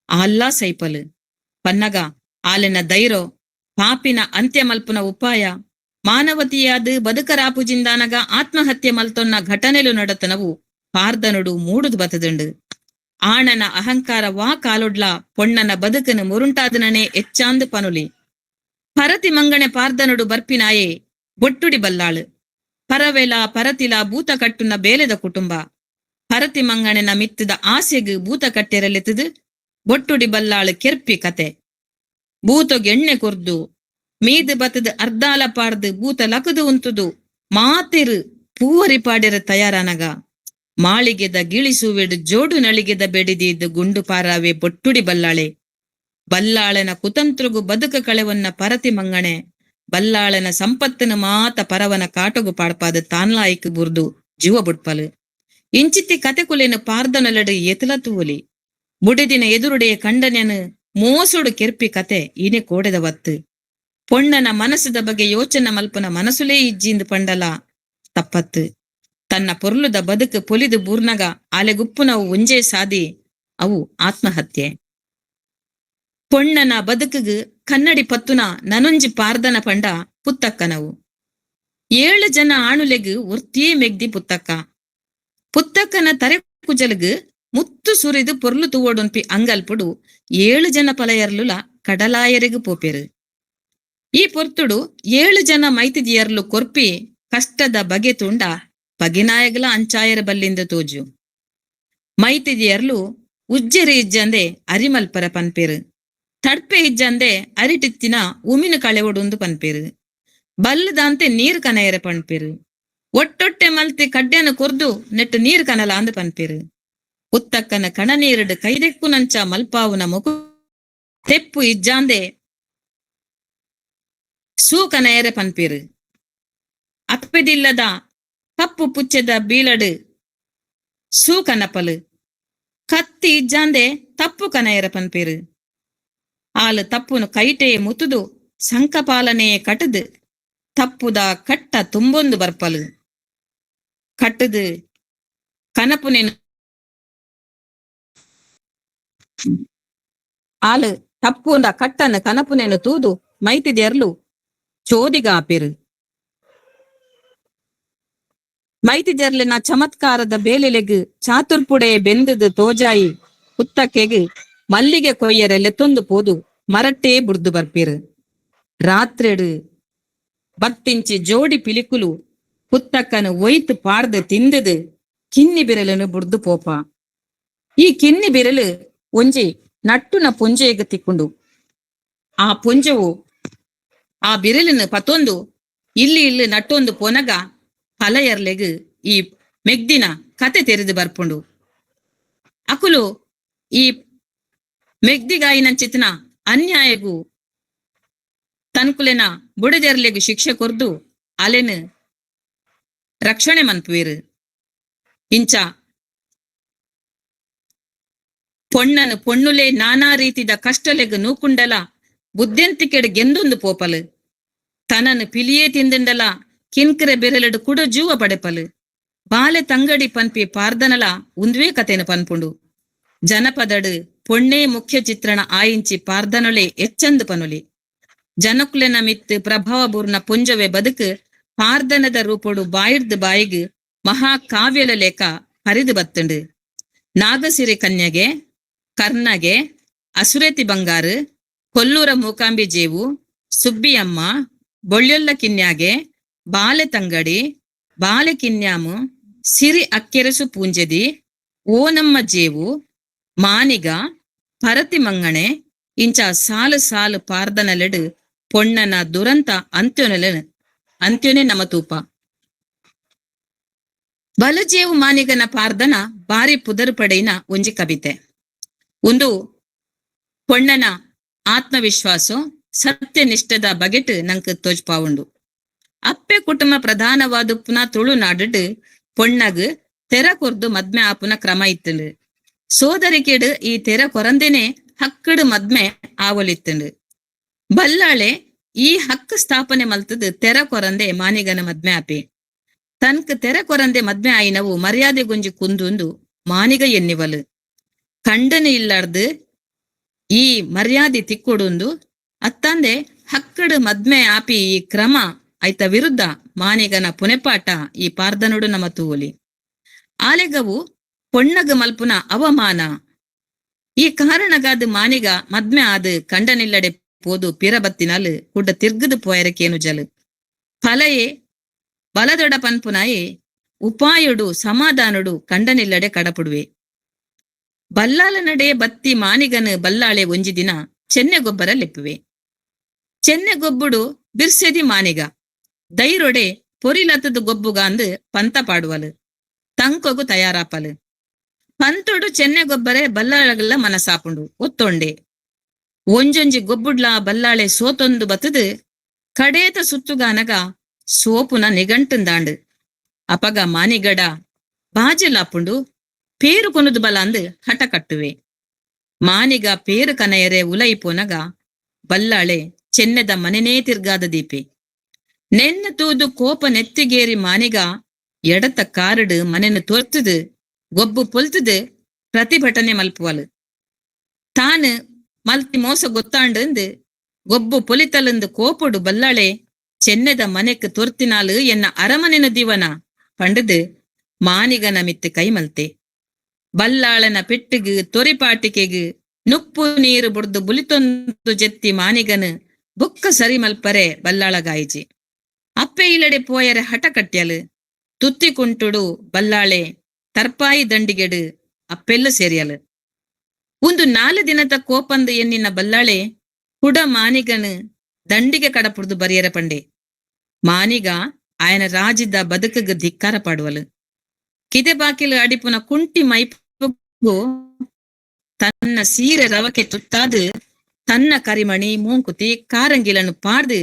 ಆಲ್ಲಾ ಸೈಪಲು ಪನ್ನಗ ಆಲೆನ ದೈರೋ ಪಾಪಿನ ಅಂತ್ಯ ಮಲ್ಪುನ ಉಪಾಯ ಮಾನವತಿಯಾದ ಬದುಕರಾಪುಜಿಂದಾನಗ ಆತ್ಮಹತ್ಯೆ ಮಲ್ತೊನ್ನ ಘಟನೆಲು ನಡತನವು ಪಾರ್ದನುಡು ಮೂಡುದು ಬತದುಂಡು. ಆಣನ ಅಹಂಕಾರ ವಾ ಕಾಲೊಡ್ಲ ಪೊಣ್ಣನ ಬದುಕನು ಮುರುಂಟಾದನನೆ ಎಚ್ಚಾಂದು ಪನುಲಿ. ಪರತಿ ಮಂಗಣೆ ಪಾರ್ದನುಡು ಬರ್ಪಿನಾಯೆ ಬೊಟ್ಟುಡಿ ಬಲ್ಲಾಳು. ಪರವೆಲ ಪರತಿಲ ಭೂತ ಕಟ್ಟುನ ಬೇಲೆದ ಕುಟುಂಬ. ಪರತಿ ಮಂಗಣೆನ ಮಿತ್ತದ ಆಸೆಗು ಭೂತ ಕಟ್ಟೆರಲೆತ್ತದು ಬೊಟ್ಟುಡಿ ಬಲ್ಲಾಳು ಕೆರ್ಪಿ ಕತೆ. ಭೂತೊಗೆ ಎಣ್ಣೆ ಕೊರ್ದು ಮೀದು ಬತ್ತದ ಅರ್ಧಾಲ ಪಾಡ್ದು ಭೂತ ಲಕದು ಉಂತುದು ಮಾತಿರು ಪೂವರಿ ಪಾಡಿರ ತಯಾರಾನಗ ಮಾಳಿಗೆದ ಗಿಳಿಸುವೆಡು ಜೋಡು ನಳಿಗೆದ ಬೆಡಿದೀದ್ದು ಗುಂಡು ಪಾರಾವೆ ಬೊಟ್ಟುಡಿ ಬಲ್ಲಾಳೆ. ಬಲ್ಲಾಳನ ಕುತಂತ್ರುಗು ಬದುಕ ಕಳೆವನ್ನ ಪರತಿ ಮಂಗಣೆ ಬಲ್ಲಾಳನ ಸಂಪತ್ತಿನ ಮಾತ ಪರವನ ಕಾಟೊಗು ಪಾಡ್ಪಾದ ತಾನ್ಲಾಯಿಕ್ ಬುರ್ದು ಜೀವ ಬುಡ್ಪಲು. ಇಂಚಿತ್ತಿ ಕತೆಕುಲೇನು ಪಾರ್ದನಲಡು ಎತಲ ತೂವಲಿ. ಬುಡಿದಿನ ಎದುರುಡೆಯ ಕಂಡನೆನು ಮೋಸುಡು ಕೆರ್ಪಿ ಕತೆ ಇನೆ ಕೋಡೆದ ವತ್ತು. ಪೊಣ್ಣನ ಮನಸ್ಸದ ಬಗ್ಗೆ ಯೋಚನೆ ಮಲ್ಪನ ಮನಸ್ಸುಲೇ ಇಜ್ಜಿಂದು ಪಂಡಲ ತಪ್ಪತ್ತು. ತನ್ನ ಪೊರ್ಲುದ ಬದುಕು ಪೊಲಿದು ಬೂರ್ನಗ ಆಲೆಗುಪ್ಪುನವು ಒಂಜೇ ಸಾದಿ, ಅವು ಆತ್ಮಹತ್ಯೆ. ಪೊಣ್ಣನ ಬದುಕುಗು ಕನ್ನಡಿ ಪತ್ತುನ ನನೊಂಜಿ ಪಾರ್ದನ ಪಂಡ ಪುತ್ತಕ್ಕನವು. 7 ಜನ ಆಣುಲೆಗು ಒರ್ತಿಯೇ ಮೆಗ್ದಿ ಪುತ್ತಕ್ಕ. ಪುತ್ತಕ್ಕನ ತರೆ ಕುಜಲಗು ಮುತ್ತು ಸುರಿದು ಪೊರ್ಲು ತೂವೊಡುನ್ಪಿ ಅಂಗಲ್ಪುಡು 7 ಜನ ಪಲಯರ್ಲುಲ ಕಡಲಾಯರೆಗು ಪೋಪೆರು. ಈ ಪೊರ್ತುಡು 7 ಜನ ಮೈತಿದಿಯರ್ಲು ಕೊರ್ಪಿ ಕಷ್ಟದ ಬಗೆ ತುಂಡ ಬಗೆನಾಯಗಲ ಅಂಚಾಯರ ಬಲ್ಲಿಂದ ತೋಜು. ಮೈತಿದಿಯರ್ಲು ಉಜ್ಜೆರೆ ಇಜ್ಜಂದೆ ಅರಿಮಲ್ಪರ ಪನ್ಪೆರು. ತಡ್ಪೆ ಇಜ್ಜಂದೆ ಅರಿಟಿತ್ತಿನ ಉಮಿನ ಕಳೆವೊಡುಂದು ಪನ್ಪೆರು. ಬಲ್ಲದಾಂತೆ ನೀರು ಕನಯರ ಪನ್ಪೆರು. ಒಟ್ಟೊಟ್ಟೆ ಮಲ್ತಿ ಕಡ್ಡ್ಯಾನ ಕೊರ್ದು ನೆಟ್ಟು ನೀರು ಕನಲ ಅಂದ್ ಪನ್ಪೆರು. ಉತ್ತಕ್ಕನ ಕಣನೀರುಡು ಕೈದೆಕ್ಕು ನಂಚ ಮಲ್ಪಾವುನ ಮುಕು ತೆಪ್ಪು ಇಜ್ಜಾಂದೆ ಸೂ ಕನಯರ ಪನ್ಪೆರು. ಅಪ್ಪೆದಿಲ್ಲದ ಕಪ್ಪು ಪುಚ್ಚೆದ ಬೀಲಡ್ ಸೂ ಕನಪಲ್. ಕತ್ತಿ ಇಜ್ಜಾಂದೆ ತಪ್ಪು ಕನಯರ ಪನ್ಪೆರ್. ಆಲ್ ತಪ್ಪುನು ಕೈಟೇ ಮುತುದು ಸಂಕಪಾಲನೆ ಕಟುದು ತಪ್ಪುದ ಕಟ್ಟ ತುಂಬೊಂದು ಬರ್ಪಲ್. ಕಟ್ಟುದು ಕನಪುನೆನ್ ಆಲ್ ತಪ್ಪುದ ಕಟ್ಟನ ಕನಪುನೆನ್ ತೂದು ಮೈತಿದೆರ್ಲು ಚೋದಿಗ ಆಪೆರ್. ಮೈತಿದೆರ್ಲೆನ ಚಮತ್ಕಾರದ ಬೇಲೆಲೆಗ್ ಚಾತುರ್ಪುಡೆ ಬೆಂದುದು ತೋಜಾಯಿ ಪುತ್ತಕ್ಕೆಗ್ ಮಲ್ಲಿಗೆ ಕೊಯ್ಯರೆ ಲೆತ್ತೊಂದು ಪೋದು ಮರಟ್ಟೇ ಬುಡ್ದು ಬರ್ಪೆರ್. ರಾತ್ರೆಡ್ ಬತ್ತಿಂಚಿ ಜೋಡಿ ಪಿಲಿಕುಲು ಪುತ್ತಕ್ಕನ ಒಯ್ತ್ ಪಾಡ್ದ್ ತಿಂದುದು ಕಿನ್ನಿ ಬಿರೆಲನು ಬುಡ್ದು ಪೋಪ. ಈ ಕಿನ್ನಿ ಬಿರೆಲು ಒಂಜಿ ನಟ್ಟುನ ಪೊಂಜೆಗ್ ತಿಕ್ಕುಂಡು. ಆ ಪೊಂಜೆವು ಆ ಬಿರೆಲನ್ನು ಪತ್ತೊಂದು ಇಲ್ಲಿ ಇಲ್ಲಿ ನಟ್ಟೊಂದು ಪೋನಗ ಪಲಯರ್ಲೆಗ್ ಈ ಮೆಗ್ದಿನ ಕತೆ ತೆರೆದು ಬರ್ಪುಂಡು. ಅಕುಲು ಈ ಮೆಗ್ದಿಗಾಯಿನಂಚಿತ್ನ ಅನ್ಯಾಯಗು ತನ್ಕುಲೆನ ಬುಡದೆರ್ಲೆಗ್ ಶಿಕ್ಷೆ ಕೊರ್ದು ಅಲೆನ್ ರಕ್ಷಣೆ ಮನ್ಪುವೆರ್. ಇಂಚ ಪೊಣ್ಣನು ಪೊಣ್ಣುಲೆ ನಾನಾ ರೀತಿದ ಕಷ್ಟಲೆಗ್ ನೂಕುಂಡಲ ಬುದ್ಧೆಂತಿಕೆಡ್ ಗೆಂದೊಂದು ಪೋಪಲ್. ತನನ್ ಪಿಲಿಯೇ ತಿಂದಿಂಡಲ ಕಿನ್ಕರೆ ಬೆರೆಲಡು ಕುಡ ಜೂವ ಪಡೆಪಲ್. ಬಾಲೆ ತಂಗಡಿ ಪನ್ಪಿ ಪಾರ್ದನಲ ಉಂದುವೇ ಕತೆನ ಪನ್ಪುಂಡು. ಜನಪದಡು ಪೊಣ್ಣೇ ಮುಖ್ಯ ಚಿತ್ರಣ ಆಯಿಂಚಿ ಪಾರ್ದನೊಲೆ ಎಚ್ಚಂದು ಪನುಲಿ. ಜನಕುಲೆನ ಮಿತ್ತು ಪ್ರಭಾವ ಬೂರ್ನ ಪೊಂಜೊವೆ ಬದುಕು ಪಾರ್ದನದ ರೂಪೊಡು ಬಾಯಿರ್ದ್ ಬಾಯಿಗ್ ಮಹಾಕಾವ್ಯಲ ಲೇಖ ಹರಿದು ಬತ್ತುಂಡು. ನಾಗಸಿರಿ ಕನ್ಯಗೆ, ಕರ್ಣಗೆ, ಅಸುರೇತಿ ಬಂಗಾರು, ಕೊಲ್ಲೂರ ಮೂಕಾಂಬಿ ಜೇವು, ಸುಬ್ಬಿಯಮ್ಮ, ಬೊಳ್ಯೊಲ್ಲ ಕಿನ್ಯಾಗೆ, ಬಾಲೆ ತಂಗಡಿ, ಬಾಲೆ ಕಿನ್ಯಾಮು, ಸಿರಿ ಅಕ್ಕೆರಸು ಪೂಂಜೆದಿ, ಓನಮ್ಮ ಜೇವು, ಮಾನಿಗ, ಪರತಿ ಮಂಗಣೆ ಇಂಚ ಸಾಲು ಸಾಲು ಪಾರ್ದನಲೆಡು ಪೊಣ್ಣನ ದುರಂತ ಅಂತ್ಯೊನೆಲೆ ಅಂತ್ಯೊನೆ ನಮ ತೂಪ. ಬಲಜೇವು ಮಾನಿಗನ ಪಾರ್ದನ ಬಾರಿ ಪುದರ್ ಪಡೆಯಿನ ಒಂಜಿ ಕವಿತೆ. ಒಂದು ಪೊಣ್ಣನ ಆತ್ಮವಿಶ್ವಾಸ ಸತ್ಯನಿಷ್ಠದ ಬಗೆಟ್ ನಂಕ್ ತೋಜ್ಪಾವುಂಡು. ಅಪ್ಪೆ ಕುಟುಂಬ ಪ್ರಧಾನವಾದುಪ್ಪುನ ತುಳುನಾಡು ಪೊಣ್ಣಗ್ ತೆರ ಕೊರ್ದು ಮದ್ಮೆ ಆಪುನ ಕ್ರಮ ಇತ್ತುಂಡು. ಸೋದರಿಕೆಡು ಈ ತೆರ ಕೊರಂದೆನೆ ಹಕ್ಕಡು ಮದ್ಮೆ ಆವಲಿತ್ತುಂಡು. ಬಲ್ಲಾಳೆ ಈ ಹಕ್ಕು ಸ್ಥಾಪನೆ ಮಲ್ತದು ತೆರ ಕೊರಂದೆ ಮಾನಿಗನ ಮದ್ಮೆ ಆಪೆ. ತನ್ಕ್ ತೆರ ಕೊರಂದೆ ಮದ್ಮೆ ಆಯಿನವು ಮರ್ಯಾದೆ ಗುಂಜಿ ಕುಂದುಂದು ಮಾನಿಗ ಎನ್ನಿವಲು. ಕಂಡನೆ ಇಲ್ಲಾರ್ದು ಈ ಮರ್ಯಾದೆ ತಿಕ್ಕೊಡುಂದು ಅತ್ತಂದೆ ಹಕ್ಕಡು ಮದ್ಮೆ ಆಪಿ ಈ ಕ್ರಮ ಐತ ವಿರುದ್ಧ ಮಾನಿಗನ ಪುನೆಪಾಟ ಈ ಪಾರ್ದನುಡು ನಮ ತೂವೊಲಿ. ಆಲೆಗವು ಪೊಣ್ಣಗ ಮಲ್ಪುನ ಅವಮಾನ. ಈ ಕಾರಣಗಾದ ಮಾನಿಗ ಮದ್ಮೆ ಆದ್ ಕಂಡನಿಲ್ಲಡೆ ಪೋದು ಪಿರಬತ್ತಿನಾಲ್ ಕುಡ್ಡ ತಿರ್ಗದು ಪೋಯರಕೇನು ಜಲು. ಫಲಯೇ ಬಲದೊಡ ಪನ್ಪುನಾಯೆ ಉಪಾಯುಡು ಸಮಾಧಾನುಡು ಕಂಡನಿಲ್ಲಡೆ ಕಡಪುಡುವೆ. ಬಲ್ಲಾಲ ನಡೆ ಬತ್ತಿ ಮಾನಿಗನು ಬಲ್ಲಾಳೆ ಒಂಜಿ ದಿನ ಚೆನ್ನೆ ಗೊಬ್ಬರ ಲೆಪ್ಪುವೆ. ಚೆನ್ನೆ ಗೊಬ್ಬುಡು ಬಿರ್ಸೆದಿ ಮಾನಿಗ ದೈರೊಡೆ ಪೊರಿಲತ್ತದ ಗೊಬ್ಬುಗಾಂದು ಪಂತ ಪಾಡುವಲು ತಂಕೊಗು ತಯಾರಾಪಲು. ಪಂತೊಡು ಚೆನ್ನೆ ಗೊಬ್ಬರೆ ಬಲ್ಲಾಳಗಲ್ಲ ಮನಸಾಪುಂಡು ಒತ್ತೊಂಡೆ. ಒಂಜೊಂಜಿ ಗೊಬ್ಬುಡ್ಲಾ ಬಲ್ಲಾಳೆ ಸೋತೊಂದು ಬತ್ತದು ಕಡೇತ ಸುತ್ತುಗಾನಗ ಸೋಪುನ ನಿಗಂಟುಂದಾಂಡು. ಅಪಗ ಮಾನಿಗಡ ಬಾಜಲಾಪುಂಡು ಪೇರು ಕೊನದು ಬಲಾಂದು ಹಠ ಕಟ್ಟುವೆ. ಮಾನಿಗ ಪೇರು ಕನಯರೆ ಉಲೈ ಪೋನಗ ಬಲ್ಲಾಳೆ ಚೆನ್ನೆದ ಮನೆನೇ ತಿರ್ಗಾದ ದೀಪೆ. ನೆನ್ನ ತೂದು ಕೋಪ ನೆತ್ತಿಗೇರಿ ಮಾನಿಗ ಎಡತ ಕಾರಡು ಮನೆನು ತೋರ್ತದು ಗೊಬ್ಬು ಪೊಲ್ತದು ಪ್ರತಿಭಟನೆ ಮಲ್ಪುವಲು. ತಾನು ಮಲ್ತಿ ಮೋಸ ಗೊತ್ತಾಂಡಂದು ಗೊಬ್ಬು ಪೊಲಿತಲಂದು ಕೋಪೊಡು ಬಲ್ಲಾಳೆ ಚೆನ್ನೆದ ಮನೆಕ್ ತೊರ್ತಿನಾಲು ಎನ್ನ ಅರಮನೆನ ದಿವನ ಪಂಡದು ಮಾನಿಗನ ಮಿತ್ತು ಕೈಮಲ್ತೆ. ಬಲ್ಲಾಳನ ಪೆಟ್ಟಿಗು ತೊರಿಪಾಟಿಕೆಗು ನುಪ್ಪು ನೀರು ಬುಡ್ದು ಬುಲಿತೊಂದು ಜೆತ್ತಿ ಮಾನಿಗನು ಬುಕ್ಕ ಸರಿ ಮಲ್ಪರೆ ಬಲ್ಲಾಳಗಾಯಿಜಿ. ಅಪ್ಪೆ ಇಲ್ಲಡೆ ಪೋಯರೆ ಹಠ ಕಟ್ಯಲು. ತುತ್ತಿ ಕುಂಟುಡು ಬಲ್ಲಾಳೆ ತರ್ಪಾಯಿ ದಂಡಿಗೆಡು ಅಪ್ಪೆಲ್ಲ ಸೇರಿಯಲು. ಒಂದು 4 ದಿನದ ಕೋಪಂದು ಎನ್ನಿನ ಬಲ್ಲಾಳೆ ಕುಡ ಮಾನಿಗನು ದಂಡಿಗೆ ಕಡಪುಡ್ದು ಬರಿಯರ ಪಂಡೆ. ಮಾನಿಗ ಆಯನ ರಾಜಿದ್ದ ಬದುಕಗ್ ಧಿಕ್ಕಾರ ಪಾಡುವಲು. ಕಿದೆ ಬಾಕಿಲು ಅಡಿಪುನ ಕುಂಟಿ ಮೈಪುಗು ತನ್ನ ಸೀರೆ ರವಕೆ ತುತ್ತಾದು ತನ್ನ ಕರಿಮಣಿ ಮೂಂಕುತಿ ಕಾರಂಗಿಲನ್ನು ಪಾಡ್ದು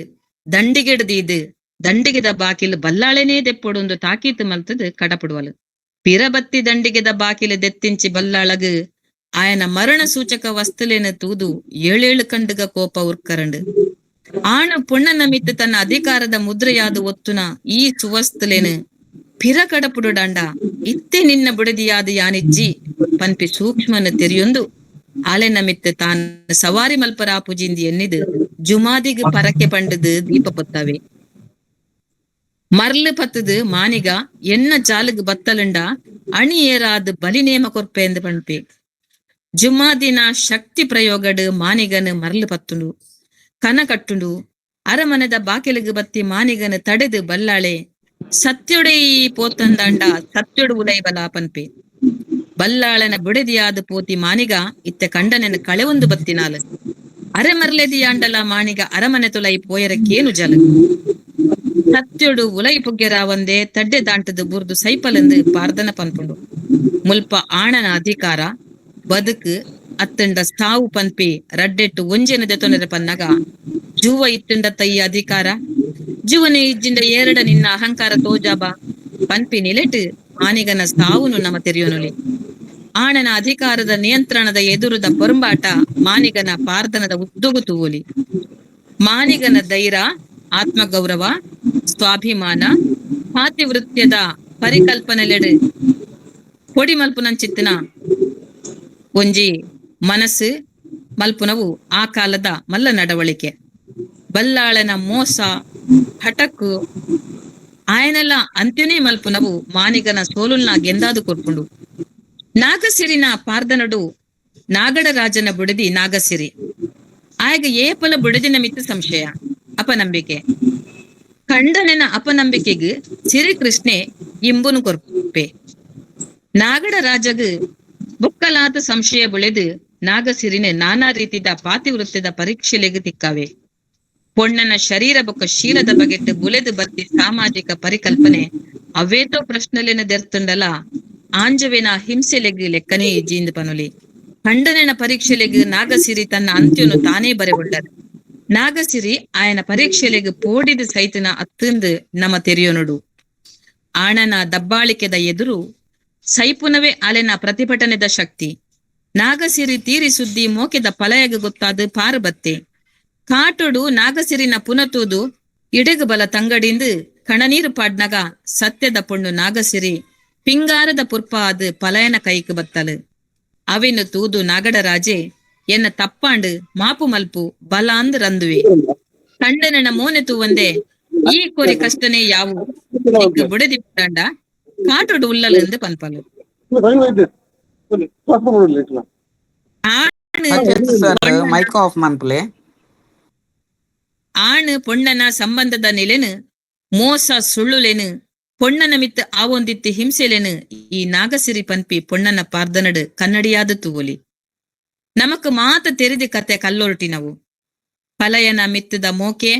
ದಂಡಿಗೆಡ್ದೀದು ದಂಡಿಗೆದ ಬಾಕಿಲ್ ಬಲ್ಲಾಳೆನೇ ದೆಪ್ಪೊಡುಂದು ತಾಕೀತು ಮಲ್ತದ್ ಕಡಪುಡುವಲು. ಪಿರಬತ್ತಿ ದಂಡಿಗೆದ ಬಾಕಿಲ್ ದೆತ್ತಿಂಚಿ ಬಲ್ಲಾಳಗ್ ಆಯನ ಮರಣ ಸೂಚಕ ವಸ್ತುಲೇನ ತೂದು ಏಳೇಳು ಕಂಡುಗ ಕೋಪ ಉರ್ಕರಂಡು. ಆಣ ಪೊಣ್ಣನ ಮಿತ್ತು ತನ್ನ ಅಧಿಕಾರದ ಮುದ್ರೆಯಾದ ಒತ್ತುನ ಈ ಸುವಸ್ತುಲೇನು ಪಿರ ಕಡಪುಡುಡಾಂಡ ಇತ್ತೆ ನಿನ್ನ ಬುಡದಿಯಾದ ಯಾನಿಜ್ಜಿ ಪನ್ಪಿ ಸೂಕ್ಷ್ಮನ ತೆರಿಯೊಂದು ಆಲೆನ ಮಿತ್ತು ತಾನ್ ಸವಾರಿ ಮಲ್ಪರಾಪುಜಿಂದಿ ಎನ್ನಿದು ಜುಮಾದಿಗ್ ಪರಕೆ ಪಂಡದು ದೀಪ ಪೊತ್ತವೆ. ಮರ್ಲು ಪತ್ತದು ಮಾನಿಗ ಎನ್ನ ಜಾಲಗ್ ಬತ್ತಲುಂಡ ಅಣಿ ಏರಾದ್ ಬಲಿ ನೇಮ ಕೊರ್ಪೆ ಎಂದು ಪಣ್ಪೆ. ಜುಮಾದಿನ ಶಕ್ತಿ ಪ್ರಯೋಗಡ್ ಮಾನಿಗನ ಮರ್ಲು ಪತ್ತುಂಡು ಕನ ಕಟ್ಟುಂಡು. ಅರಮನೆದ ಬಾಕಿಲಿಗೆ ಬತ್ತಿ ಮಾನಿಗನ ತಡೆದು ಬಲ್ಲಾಳೆ ಸತ್ಯೊಡೆ ಈ ಪೋತಂದಾಂಡ ಸತ್ಯೊಡು ಉಲೈ ಬಲ ಪನ್ಪೆ. ಬಲ್ಲಾಳನ ಬುಡೆದಿಯಾದ ಪೋತಿ ಮಾನಿಗ ಇತ್ತೆ ಕಂಡನೆನ ಕಳೆವೊಂದು ಬತ್ತಿನಾಲ್. ಅರೆಮರ್ಲೆದಿಯಾಂಡಲ ಮಾಣಿಗ ಅರಮನೆ ತುಲೈ ಪೋಯರಕ್ಕೇನು ಜಲ. ಸತ್ಯೊಡು ಉಲೈ ಪುಗ್ಗೆರಾವಂದೇ ತಡ್ಡೆ ದಾಂಟದು ಬುರ್ದು ಸೈಪಲೆಂದು ಪಾರ್ದನ ಪನ್ಪುಂಡು. ಮುಲ್ಪ ಆಣನ ಅಧಿಕಾರ ಬದುಕು ಅತ್ತಂಡ ಸಾವು ಪನ್ಪಿ ರಡ್ಡೆಟ್ಟು ಒಂಜೆನ ದೆತೊನರೆ ಪನ್ನಗ ಜೂವ ಇತ್ತಂಡ ತೈ ಅಧಿಕಾರ ಜೀವನ ಇಜ್ಜಿಂಡ ಏರಡ ನಿನ್ನ ಅಹಂಕಾರ ತೋಜಾಬ ಪನ್ಪಿ ನಿಲೆಟ್ ಮಾನಿಗನ ಸಾವುನು ನಮ ತೆರಿಯೋನುಲಿ. ಆಣನ ಅಧಿಕಾರದ ನಿಯಂತ್ರಣದ ಎದುರುದ ಪೊರಂಬಾಟ ಮಾನಿಗನ ಪಾರ್ದನದ ಉದ್ದೊಗು ತೂವೊಲಿ. ಮಾನಿಗನ ಧೈರ್ಯ, ಆತ್ಮಗೌರವ, ಸ್ವಾಭಿಮಾನ, ಪಾತಿವೃತ್ಯದ ಪರಿಕಲ್ಪನೆಲೆಡು ಪೊಡಿ ಮಲ್ಪುನಂಚಿತ್ತಿನ ಒಂಜಿ ಮನಸ್ಸು ಮಲ್ಪುನವು ಆ ಕಾಲದ ಮಲ್ಲ ನಡವಳಿಕೆ. ಬಲ್ಲಾಳನ ಮೋಸ ಹಠಕ್ಕು ಆಯನೆಲ್ಲ ಅಂತ್ಯನೇ ಮಲ್ಪುನವು ಮಾನಿಗನ ಸೋಲುಲ್ನ ಗೆಂದಾದು ಕೊರ್ಪುಂಡು. ನಾಗಸಿರಿನ ಪಾರ್ದನಡು ನಾಗಡ ರಾಜನ ಬುಡದಿ ನಾಗಸಿರಿ. ಆಯಗ ಏಪಲ ಬುಡದಿನ ಮಿತ್ತು ಸಂಶಯ ಅಪನಂಬಿಕೆ. ಕಂಡನೆನ ಅಪನಂಬಿಕೆಗ್ ಸಿರಿ ಕೃಷ್ಣೆ ಇಂಬುನು ಕೊರ್ಪೆ. ನಾಗಡ ರಾಜಗ್ ಬುಕ್ಕಲಾದ ಸಂಶಯ ಬುಳೆದು ನಾಗಸಿರಿನ ನಾನಾ ರೀತಿದ ಪಾತಿವೃತ್ಯದ ಪರೀಕ್ಷೆಲೆಗ್ ತಿಕ್ಕಾವೆ. ಪೊಣ್ಣನ ಶರೀರ ಬೊಕ್ಕ ಶೀಲದ ಬಗೆಟ್ ಬುಲೆದು ಬತ್ತಿ ಸಾಮಾಜಿಕ ಪರಿಕಲ್ಪನೆ ಅವೇತೋ ಪ್ರಶ್ನೆಲೆನ ದೆರ್ತುಂಡಲ ಆಂಜವೇನ ಹಿಂಸೆಲೆಗ್ ಲೆಕ್ಕನೇ ಇಜ್ಜಿಂದು ಪನುಲಿ. ಖಂಡನೆನ ಪರೀಕ್ಷೆಲೆಗ್ ನಾಗಸಿರಿ ತನ್ನ ಅಂತ್ಯನು ತಾನೇ ಬರೆಗೊಂಡರು. ನಾಗಸಿರಿ ಆಯನ ಪರೀಕ್ಷೆಲೆಗ್ ಪೋಡಿದ ಸೈತನ ಅತ್ತಂದು ನಮ ತೆರಿಯೋನುಡು. ಆಣನ ದಬ್ಬಾಳಿಕೆದ ಎದುರು ಸೈಪುನವೇ ಆಲೆನ ಪ್ರತಿಭಟನೆದ ಶಕ್ತಿ. ನಾಗಸಿರಿ ತೀರಿ ಸುದ್ದಿ ಮೋಕೆದ ಪಲಯಗ ಗೊತ್ತಾದ ಪಾರಬತ್ತೆ. ಕಾಟುಡು ನಾಗಸಿರಿನ ಪುನತೂದು ಇಡಗು ಬಲ ತಂಗಡಿಂದು ಕಣನೀರು ಪಾಡ್ನಗ ಸತ್ಯದ ಪೊಣ್ಣು ನಾಗಸಿರಿ ಪಿಂಗಾರದ ಪುರ್ಪ ಆದ್ ಪಲಯನ ಕೈಕ್ ಬತ್ತಲು. ಅವಿನ ತೂದು ನಾಗಡರಾಜೆ ಎನ್ನ ತಪ್ಪಾಂಡು ಮಾಪು ಮಲ್ಪು ಬಲಾಂದ್ ರಂದುವೆ. ಕಂಡನನ ಮೋನೆ ತೂವಂದೆ ಈ ಕೊರಿ ಕಷ್ಟನೇ ಯಾವು ನಿಕ್ಕ್ ಬುಡೆದಿ ಪುಡಂಡ ಕಾಟುಡು ಉಲ್ಲಲೆಂದು ಪನ್ಪಲು. ಆಣ್ ಸರ್ ಮೈಕ್ ಆಫ್ ಮನ್ಪುಲೆ. ಆಣ್ ಪೊಣ್ಣನ ಸಂಬಂಧದ ನಿಲೆನು ಮೋಸ ಸುಳ್ಳುಲೆನು ಪೊಣ್ಣನ ಮಿತ್ತು ಆವೊಂದಿತ್ತು ಹಿಂಸೆಲೆನು ಈ ನಾಗಸಿರಿ ಪನ್ಪಿ ಪೊಣ್ಣನ ಪಾರ್ದನಡು ಕನ್ನಡಿಯಾದ ತೂವೊಲಿ. ನಮಕ್ ಮಾತ ತೆರಿದಿ ಕತೆ ಕಲ್ಲೊರಟಿನವು. ಪಲಯನ ಮಿತ್ತದ ಮೋಕೆ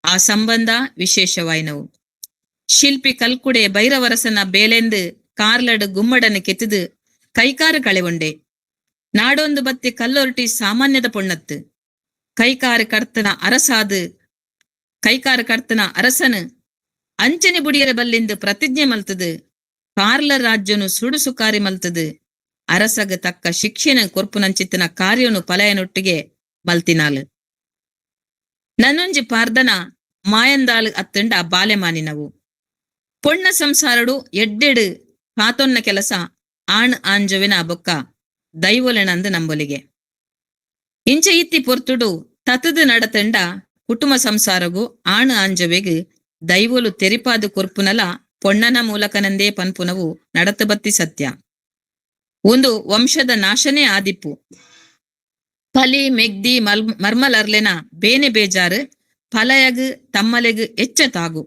ಆ ಸಂಬಂಧ ವಿಶೇಷವಾಯಿನವು. ಶಿಲ್ಪಿ ಕಲ್ಕುಡೆ ಭೈರವರಸನ ಬೇಲೆಂದು ಕಾರ್ಲಡು ಗುಮ್ಮಡನ ಕೆತ್ತದು ಕೈಕಾರ ಕಳೆವೊಂಡೆ. ನಾಡೊಂದು ಬತ್ತಿ ಕಲ್ಲೊರಟಿ ಸಾಮಾನ್ಯದ ಪೊಣ್ಣತ್ತು. ಕೈಕಾರ ಕರ್ತನ ಅರಸಾದು ಕೈಕಾರ ಕರ್ತನ ಅರಸನು ಅಂಚನೆ ಬುಡಿಯರ ಬಲ್ಲಿಂದು ಪ್ರತಿಜ್ಞೆ ಮಲ್ತದು ಕಾರ್ಲ ರಾಜ್ಯನು ಸುಡುಸುಕಾರಿ ಮಲ್ತದು ಅರಸಗ ತಕ್ಕ ಶಿಕ್ಷೆನ ಕೊರ್ಪುನಂಚಿತ್ತಿನ ಕಾರ್ಯನು ಪಲಯನೊಟ್ಟಿಗೆ ಮಲ್ತಿನಾಲು. ನನ್ನೊಂಜಿ ಪಾರ್ದನ ಮಾಯಂದಾಲ್ ಅತ್ತಂಡ ಬಾಲೆಮಾನಿನವು. ಪೊಣ್ಣ ಸಂಸಾರಡು ಎಡ್ಡೆಡು ಕಾತೊನ್ನ ಕೆಲಸ ಆಣ್ ಆಂಜುವಿನ ಬೊಕ್ಕ ದೈವೊಲೆನಂದು ನಂಬೊಲಿಗೆ. ಇಂಚ ಇತ್ತಿ ಪೊರ್ತುಡು ತತದು ನಡತಂಡ ಕುಟುಂಬ ಸಂಸಾರಗು ಆಣ್ ಆಂಜವೆಗ್ ದೈವೊಲು ತೆರಿಪಾದು ಕೊರ್ಪುನಲ ಪೊಣ್ಣನ ಮೂಲಕನಂದೇ ಪನ್ಪುನವು ನಡತ ಬತ್ತಿ ಸತ್ಯ. ಒಂದು ವಂಶದ ನಾಶನೇ ಆದಿಪ್ಪು. ಪಲಿ ಮೆಗ್ದಿ ಮರ್ಮಲರ್ಲೆನ ಬೇನೆ ಬೇಜಾರು ಫಲಯಗ್ ತಮ್ಮಲೆಗ್ ಎಚ್ಚ ತಾಗು.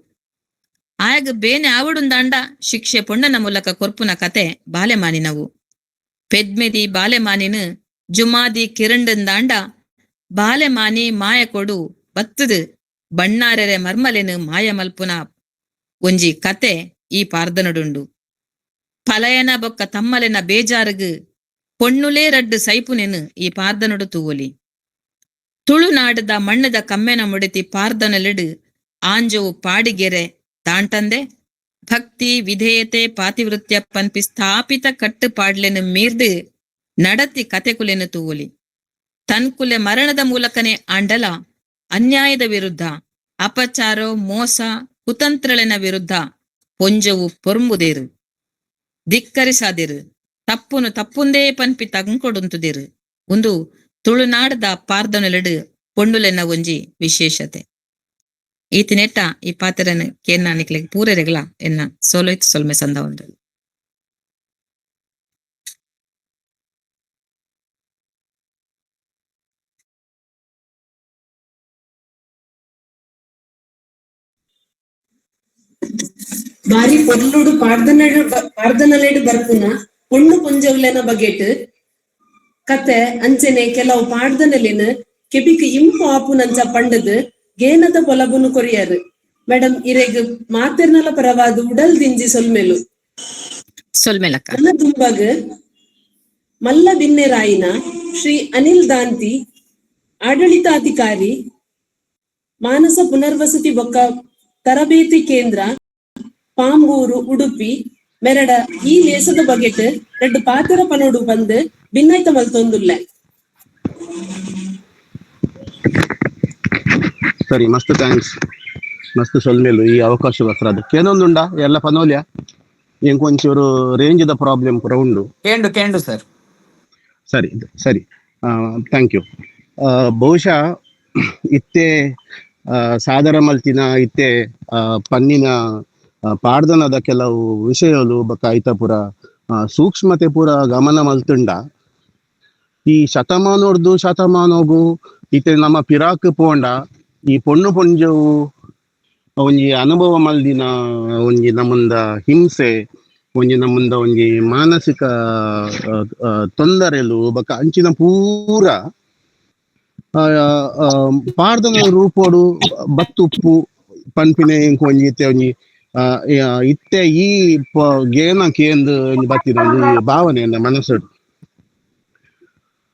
ಆಯಗ್ ಬೇನೆ ಆವಡುಂದಾಂಡ ಶಿಕ್ಷೆ ಪೊಣ್ಣನ ಮೂಲಕ ಕೊರ್ಪುನ ಕತೆ ಬಾಲೆಮಾನಿನವು. ಪೆದ್ಮೆದಿ ಬಾಲೆಮಾನಿನ ಜುಮಾದಿ ಕಿರಂಡಂದಾಂಡ ಬಾಲೆಮಾನಿ ಮಾಯ ಕೊಡು ಬತ್ತದು ಬಣ್ಣಾರೆರೆ ಮರ್ಮಲೆನು ಮಾಯ ಮಲ್ಪುನ ಒಂಜಿ ಕತೆ ಈ ಪಾರ್ದನಡುಂಡು. ಪಲಯನ ಬೊಕ್ಕ ತಮ್ಮಲೆನ ಬೇಜಾರುಗು ಪೊಣ್ಣುಲೇ ರಡ್ಡು ಸೈಪುನೆನು ಈ ಪಾರ್ದನಡು ತೂವೊಲಿ. ತುಳುನಾಡದ ಮಣ್ಣದ ಕಮ್ಮೆನ ಮುಡಿತಿ ಪಾರ್ದನಲೆಡು ಆಂಜೋವು ಪಾಡಿಗೆರೆ ದಾಂಟಂದೆ ಭಕ್ತಿ ವಿಧೇಯತೆ ಪಾತಿವೃತ್ಯ ಪನ್ಪಿ ಸ್ಥಾಪಿತ ಕಟ್ಟುಪಾಡ್ಲೆನು ಮೀರ್ದು ನಡತಿ ಕತೆಕುಲೆನು ತೂವೊಲಿ. ತನ್ಕುಲೆ ಮರಣದ ಮೂಲಕನೇ ಆಂಡಲ ಅನ್ಯಾಯದ ವಿರುದ್ಧ, ಅಪಚಾರೋ ಮೋಸ ಕುತಂತ್ರಳೆನ ವಿರುದ್ಧ ಪೊಂಜವು ಪೊರ್ಂಬುದೇರು, ದಿಕ್ಕರಿಸಾದಿರು, ತಪ್ಪುನು ತಪ್ಪುಂದೇ ಪನ್ಪಿ ತಂಕೊಡುಂತುದಿರು. ಒಂದು ತುಳುನಾಡದ ಪಾರ್ದನಲೆಡು ಪೊಣ್ಣುಲೆನ ಒಂಜಿ ವಿಶೇಷತೆ. ಈತಿನೆಟ್ಟ ಈ ಪಾತ್ರನ ಕೇನ್ನ ನಿಕ್ಲೆಗ್ ಪೂರೆರೆಗ್ಲ ಎನ್ನ ಸೋಲೋಯ್ತು ಸೊಲ್ಮೆ ಸಂದ ಒಂದು. ಬಾರಿ ಪೊರ್ಲುಡು ಪಾಡ್ದನಲೆಡು ಬರ್ಪುನ ಪೊಣ್ಣು ಪೊಂಜವುಲೆನ ಬಗೆಟ್ ಕತೆ ಅಂಚನೆ ಕೆಲವು ಪಾಡ್ದನಲೆನ್ ಕೆಬಿಕ್ ಇಂಪು ಆಪುನಂಚ ಪಂಡದ್ ಗೇನದ ಪೊಲಬುನು ಕೊರಿಯರು. ಮೇಡಮ್ ಇರೆಗ್ ಮಾತೆರ್ನಲ ಪರವಾದ ಉಡಲ್ ದಿಂಜಿ ಸೊಲ್ಮೆಲು. ಸೊಲ್ಮೆಲಕ್ಕ. ನನ್ನ ದುಂಬಗ್ ಮಲ್ಲ ಬಿನ್ನೆರಾಯಿನ ಶ್ರೀ ಅನಿಲ್ ದಾಂತಿ, ಆಡಳಿತಾಧಿಕಾರಿ, ಮಾನಸ ಪುನರ್ವಸತಿ ಬೊಕ್ಕ ತರಬೇತಿ ಕೇಂದ್ರ, ಪಾಂಬೂರು, ಉಡುಪಿ ಮೆರಡ ಈ ಲೇಸದ ಬಗೆಟ್ ರಡ್ಡು ಪಾತೆರ ಪನೋಡು ಬಂದ್ ಭಿನ್ನೈತ ಮಲ್ತೊಂದುಲ್ಲೆ. ಸರಿ, ಮಸ್ತ್ thanks, ಮಸ್ತ್ ಸೊಲ್ಮೆಲು ಈ ಅವಕಾಶ ಬಸ್ರಾದ. ಕೇನೊಂದುಂಡ ಎಲ್ಲ ಪನೋಲ್ಯ ಎಂಕ್ ಒಂಚೂರು ರೇಂಜ್ ದ ಪ್ರಾಬ್ಲಮ್ ಪೂರ ಉಂಡು. ಕೇಂಡು ಕೇಂಡು ಸರ್. ಸರಿ ಸರಿ, thank you. ಬಹುಶಃ ಇತ್ತೆ ಸಾದರ ಮಲ್ತಿನ ಇತ್ತೆ ಪನ್ನಿನ ಪಾಡ್ದನದ ಕೆಲವು ವಿಷಯಲು ಬೊಕ್ಕ ಐತ ಪೂರ ಸೂಕ್ಷ್ಮತೆ ಪೂರ ಗಮನ ಮಲ್ತುಂಡ ಈ ಶತಮಾನೋರ್ದು ಶತಮಾನೋಗು ಇತ್ತೆ ನಮ್ಮ ಪಿರಾಕ್ ಪೋಂಡ ಈ ಪೊಣ್ಣು ಪೊಂಜವು ಒಂಜಿ ಅನುಭವ ಮಲ್ದಿನ ಒಂಜಿ ನಮ್ಮುಂದ ಹಿಂಸೆ, ಒಂಜಿ ನಮ್ಮುಂದ ಒಂಜಿ ಮಾನಸಿಕ ತೊಂದರೆಲು ಬೊಕ್ಕ ಅಂಚಿನ ಪೂರ ಪಾಡ್ದನ ರೂಪೋಡು ಬತ್ತುಪ್ಪು ಪನ್ಪಿನ ಎಂಕ್ ಒಂಜಿ ಇತ್ತೆ ಒಂಜಿ ಇತ್ತೆ ಈ ಗೇನ ಕೇಂದ್ ಒಂಜಿ ಬತ್ತಿನ ಒಂಜಿ ಭಾವನೆ ಮನಸ್ಸುಡು.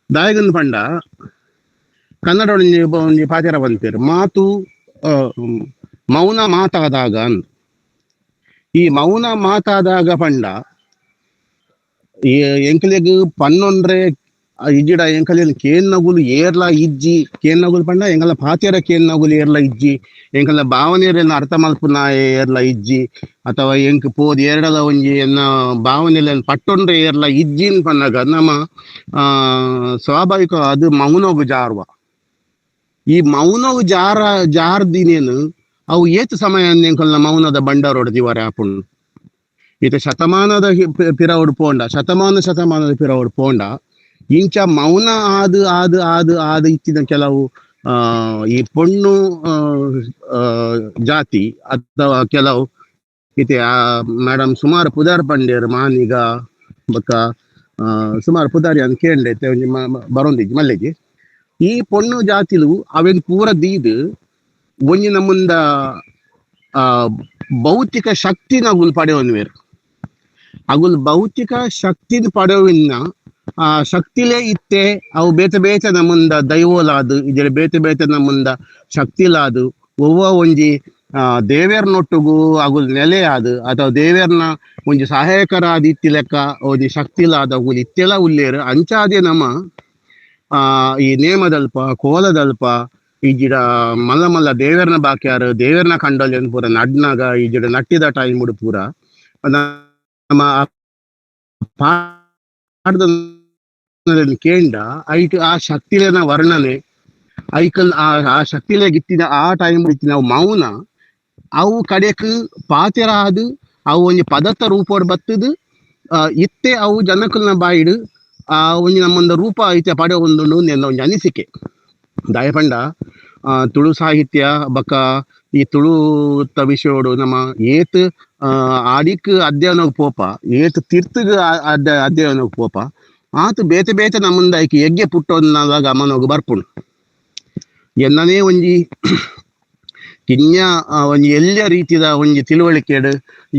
ದಾಯಗನ್ ಪಂಡ ಕನ್ನಡ ಒಂಜಿ ಒಂಜಿ ಪಾತೆರ ಬಂತೇರು ಮಾತು ಮೌನ ಮಾತಾದಾಗ. ಈ ಮೌನ ಮಾತಾದಾಗ ಪಂಡ ಎಂಕಲೆಗ್ ಪನ್ನೊಂಡ್ರೆ ಇಜ್ಜಿಡ ಎಂಕಲೆನ್ ಕೇನ್ನಗುಲು ಏರ್ಲಾ ಇಜ್ಜಿ, ಕೇನ್ನಗುಲು ಪಂಡ ಎಂಕಲ ಪಾತೆರ ಕೇನ್ನಗುಲು ಏರ್ಲಾ ಇಜ್ಜಿ, ಎಂಕಲ ಭಾವನೆಯನ್ನ ಅರ್ಥ ಮಲ್ಪುನ ಏರ್ಲಾ ಇಜ್ಜಿ, ಅಥವಾ ಎಂಕ್ ಪೋದ್ ಏರ್ಡಲ ಒಂಜಿ ಎನ್ನ ಭಾವನೆಲೆನ್ ಪಟ್ಟೊಂಡ್ರೆ ಏರ್ಲಾ ಇಜ್ಜಿನ್ ಪನ್ನಗ ನಮ್ಮ ಸ್ವಾಭಾವಿಕ ಅದು ಮೌನಗು ಜಾರುವ. ಈ ಮೌನವು ಜಾರ ಜಾರ್ದಿನೇನು ಅವು ಏತ್ ಸಮಯ ಎಂಕಲ್ನ ಮೌನದ ಬಂಡಾರೋಡ್ ದಿವಾರೆ ಆಪುಂಡು. ಈತ ಶತಮಾನದ ಪಿರವುಡು ಪೋಂಡ, ಶತಮಾನ ಶತಮಾನದ ಪಿರವುಡು ಪೋಂಡ ಇಂಚ ಮೌನ ಆದ್ ಆದ್ ಆದ್ ಆದ್ ಇತ್ತಿನ ಕೆಲವು ಈ ಪೊಣ್ಣು ಜಾತಿ ಅಥವಾ ಕೆಲವು ಇತ್ತೆ ಮೇಡಮ್ ಸುಮಾರು ಪುದಾರ್ ಪಂಡೇರ್ ಮಾನಿಗ ಬೊಕ್ಕ ಸುಮಾರು ಪುದಾರಿ ಅಂತ ಕೇಂಡೆ ಒಂಜಿ ಬರೊಂದಿಜ್ಜಿ ಮಲ್ಲಿಗೆ. ಈ ಪೊಣ್ಣು ಜಾತಿಲು ಅವೆನ್ ಪೂರ ದೀದ್ ಒಂಜಿ ನಮ್ಮುಂದ ಭೌತಿಕ ಶಕ್ತಿನ ಅಗುಲ್ ಪಡೆಯೊನ್ವೇರ್. ಅಗುಲ್ ಭೌತಿಕ ಶಕ್ತಿನ ಪಡೆಯುವಿನ ಆ ಶಕ್ತಿಲೇ ಇತ್ತೆ ಅವು ಬೇತೆ ಬೇತೆ ನಮ್ಮುಂದ ದೈವೋಲಾದು ಇದ್ರ ಬೇತೆ ಬೇತೆ ನಮ್ಮುಂದ ಶಕ್ತಿಲಾದು ಒವ್ವ ಒಂಜಿ ದೇವೇರ್ನೊಟ್ಟುಗು ಅಗುಲ್ ನೆಲೆಯಾದು ಅಥವಾ ದೇವೇರ್ನ ಒಂಜಿ ಸಹಾಯಕರಾದ ಇತ್ತಿ ಲೆಕ್ಕ ಒಂಜಿ ಶಕ್ತಿಲಾದ ಅಗುಲ್ ಇತ್ತೆಲ್ಲ ಉಲ್ಲೇರು. ಅಂಚಾದೆ ನಮ್ಮ ಈ ನೇಮದಲ್ಪ ಕೋಲದಲ್ಪ ಈ ಗಿಡ ಮಲ್ಲ ಮಲ್ಲ ದೇವೇರ್ನ ಬಾಕ್ಯಾರು ದೇವೇರ್ನ ಕಂಡೋಲೆನ್ ಪೂರ ನಡ್ನಾಗ ಈ ಗಿಡ ನಟ್ಟಿದ ಟೈಮ್ ಪೂರ ನಮ್ಮ ಪಾಡ್ದನ ಕೇಂಡ ಐಟ್ ಆ ಶಕ್ತಿಲೆನ ವರ್ಣನೆ ಐಕಲ್ ಆ ಆ ಶಕ್ತಿಲೆ ಗಿತ್ತಿನ ಆ ಟೈಮ್ ಇತ್ತಿನ ಮೌನ ಅವು ಕಡೆಕ್ ಪಾತೆರ ಆದ್ ಅವು ಒಂಜಿ ಪದತ್ತ ರೂಪೋಡ್ ಬತ್ತದು ಇತ್ತೆ ಅವು ಜನಕುಲ್ನ ಬಾಯಿಡು ಆ ಒಂಜಿ ನಮ್ಮೊಂದು ರೂಪ ಐತೆ ಪಡೆ ಒಂದು ಒಂಜಿ ಅನಿಸಿಕೆ. ದಾಯಪಂಡ ತುಳು ಸಾಹಿತ್ಯ ಬೊಕ್ಕ ಈ ತುಳುತ ವಿಷಯೋಡು ನಮ್ಮ ಏತ್ ಆಡಿಕ್ ಅಧ್ಯಯನಗ್ ಪೋಪ ಏತ್ ತಿರ್ತುಗ್ ಅಧ್ಯಯನಗ್ ಪೋಪ ಆತ್ ಬೇತೆ ಬೇತೆ ನಮ್ಮಂದ ಐಕ್ ಯಜ್ಞ ಪುಟ್ಟೊಂದ ಗಮನಗ್ ಬರ್ಪುಂಡು. ಎನ್ನನೇ ಒಂಜಿ ಕಿನ್ಯ ಒಂಜಿ ಎಲ್ಯ ರೀತಿದ ಒಂಜಿ ತಿಳುವಳಿಕೆಡ್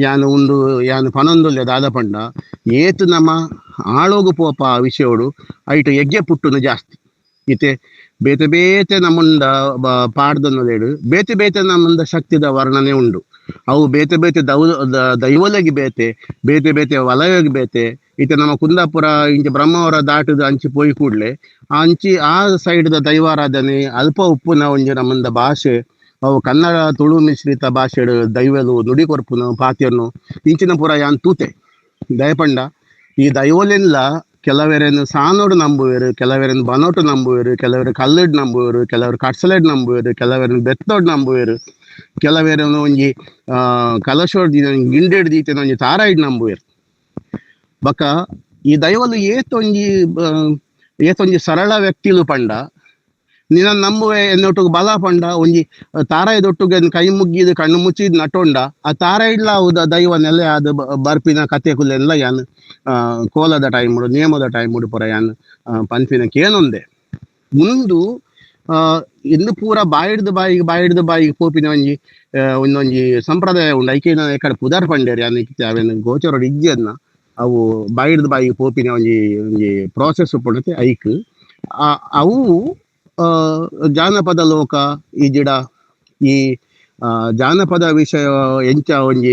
ಯಾನ್ ಉಂದು ಯಾನ್ ಪನೊಂದುಲ್ಲೆ ದಾದ ಪಂಡ ಏತ್ ನಮ್ಮ ಆಳೋಗು ಪೋಪ ಆ ವಿಷಯೋಡು ಐಟ್ ಯಜ್ಞ ಪುಟ್ಟುನು ಜಾಸ್ತಿ. ಇತ್ತೆ ಬೇತೆ ಬೇತೆ ನಮುಂದ ಪಾಡ್ದನೊಲೆಡ್ ಬೇತೆ ಬೇತೆ ನಮುಂದ ಶಕ್ತಿದ ವರ್ಣನೆ ಉಂಡು. ಅವು ಬೇತೆ ಬೇತೆ ದೈವೊಲೆಗ್ ಬೇತೆ ಬೇತೆ ಬೇತೆ ವಲಯಗ್ ಬೇತೆ. ಇತ್ತೆ ನಮ್ಮ ಕುಂದಾಪುರ ಇಂಚ ಬ್ರಹ್ಮಾವರ ದಾಟದ ಅಂಚಿ ಪೋಯಿ ಕೂಡ್ಲೆ ಅಂಚಿ ಆ ಸೈಡ್ ದ ದೈವಾರಾಧನೆ ಅಲ್ಪ ಉಪ್ಪುನ ಒಂಜಿ ನಮ್ಮಂದ ಭಾಷೆ, ಅವು ಕನ್ನಡ ತುಳು ಮಿಶ್ರಿತ ಭಾಷೆಡ್ ದೈವಲು ನುಡಿ ಕೊರ್ಪುನ ಪಾತೆರ್ನು ಇಂಚಿನ ಪೂರ ಯಾನ್ ತೂತೆ. ದಯಪಂಡ ಈ ದೈವಲೆನ್ಲ ಕೆಲವೆರೆನ್ ಸಾನೋಡು ನಂಬುವೆರು, ಕೆಲವೆರೆನ್ ಬನೋಟು ನಂಬುವೆರು, ಕೆಲವರು ಕಲ್ಲುಡ್ ನಂಬುವೆರು, ಕೆಲವರು ಕಟ್ಸಲೆಡ್ ನಂಬುವೆರು, ಕೆಲವೆರೆನ್ ಬೆತ್ತೋಡ್ ನಂಬುವೆರು, ಕೆಲವೆರನ್ನು ಒಂಜಿ ಕಲಶೋಡ್ ಗಿಂಡೆಡ್ ದೀತಿನ ಒಂಜಿ ತಾರಾಯಿಡ್ ನಂಬುವೆರು. ಬೊಕ್ಕ ಈ ದೈವಲು ಏತೊಂಜಿ ಏತೊಂಜಿ ಸರಳ ವ್ಯಕ್ತಿಲು ಪಂಡ ನಿನ್ನ ನಂಬುವೆ ಎನ್ನೊಟ್ಟುಗು ಬಲ ಪಂಡ ಒಂಜಿ ತಾರಾಯಿದೊಟ್ಟುಗೆ ಕೈ ಮುಗ್ಗಿದ್ ಕಣ್ಣು ಮುಚ್ಚಿದ್ ನಟೊಂಡ ಆ ತಾರಾಯಿಡ್ಲ ಅವು ದೈವ ನೆಲೆ ಆದ್ ಬರ್ಪಿನ ಕತೆ ಕುಲೆನ್ಲ ಯಾನ್ ಕೋಲದ ಟೈಮುಡು ನಿಯಮದ ಟೈಮುಡು ಪೂರ ಯಾನ್ ಪನ್ಪಿನ ಕೇನೊಂದೆ. ಮುಂದು ಇಂದು ಪೂರ ಬಾಯಿಡ್ದ್ ಬಾಯಿಗೆ ಬಾಯಿಡ್ದ್ ಬಾಯಿಗೆ ಪೋಪಿನ ಒಂಜಿ ಒಂದೊಂಜಿ ಸಂಪ್ರದಾಯ ಉಂಡು. ಐಕೇನ ಎಕಡೆ ಪುದರ್ ಪಂಡೇರ್ ಯಾನ್ ಅವೇನು ಗೋಚರಡ್ ಇಜ್ಜಿ ಅದ್ನ ಅವು ಬಾಯಿಡ್ದ್ ಬಾಯಿಗೆ ಪೋಪಿನ ಒಂಜಿ ಒಂಜಿ ಪ್ರೋಸೆಸ್ ಉಪ್ಪುಂಡತೆ ಐಕ್ ಅವು ಜಾನಪದ ಲೋಕ ಈ ಜಿಡ ಈ ಜಾನಪದ ವಿಷಯ ಎಂಚ ಒಂಜಿ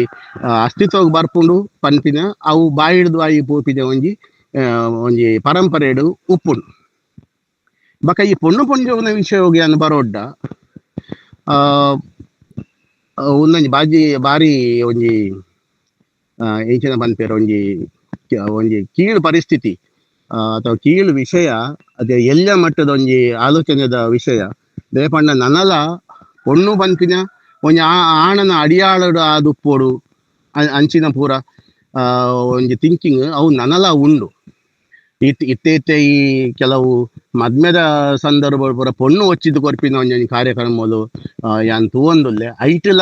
ಅಸ್ತಿತ್ವಗ್ ಬರ್ಪುಂಡು ಪನ್ಪಿನ ಅವು ಬಾಯಿಡ್ದ್ ಬಾಯಿಗೆ ಪೋಪಿನ ಒಂಜಿ ಒಂಜಿ ಪರಂಪರೆಡ್ ಉಪ್ಪುಂಡು. ಬೊಕ ಈ ಪೊಣ್ಣು ಪೊಂಜೋವುನ ವಿಷಯೊಗು ಯಾನ್ ಬರೋಡ್ಡ ಉಂದೊಂಜಿ ಬಾಜಿ ಬಾರಿ ಒಂಜಿ ಎಂಚಿನ ಪನ್ಪೆರ್ ಒಂಜಿ ಒಂಜಿ ಕೀಳು ಪರಿಸ್ಥಿತಿ ಅಥವಾ ಕೀಳು ವಿಷಯ, ಅದೇ ಎಲ್ಯ ಮಟ್ಟದ ಒಂಜಿ ಆಲೋಚನೆದ ವಿಷಯ. ದಾಯೆ ನನಲ ಪೊಣ್ಣು ಪನ್ಪಿನ ಒಂಜಿ ಆಣನ ಅಡಿಯಾಳಡು ಆದುಪ್ಪೊಡು ಅಂಚಿನ ಪೂರ ಒಂಜಿ ಥಿಂಕಿಂಗ್ ಅವು ನನಲ ಉಂಡು. ಇತ್ತೆ ಇತ್ತೆ ಇತ್ತೆ ಈ ಕೆಲವು ಮದ್ಮೆದ ಸಂದರ್ಭ ಪೂರ ಪೊಣ್ಣು ಒಚ್ಚಿದ್ ಕೊರ್ಪಿನ ಒಂಜೊಂಜಿ ಕಾರ್ಯಕ್ರಮಲು ಯಾನ್ ತೂವೊಂದುಲ್ಲೆ. ಐಟ್ಲ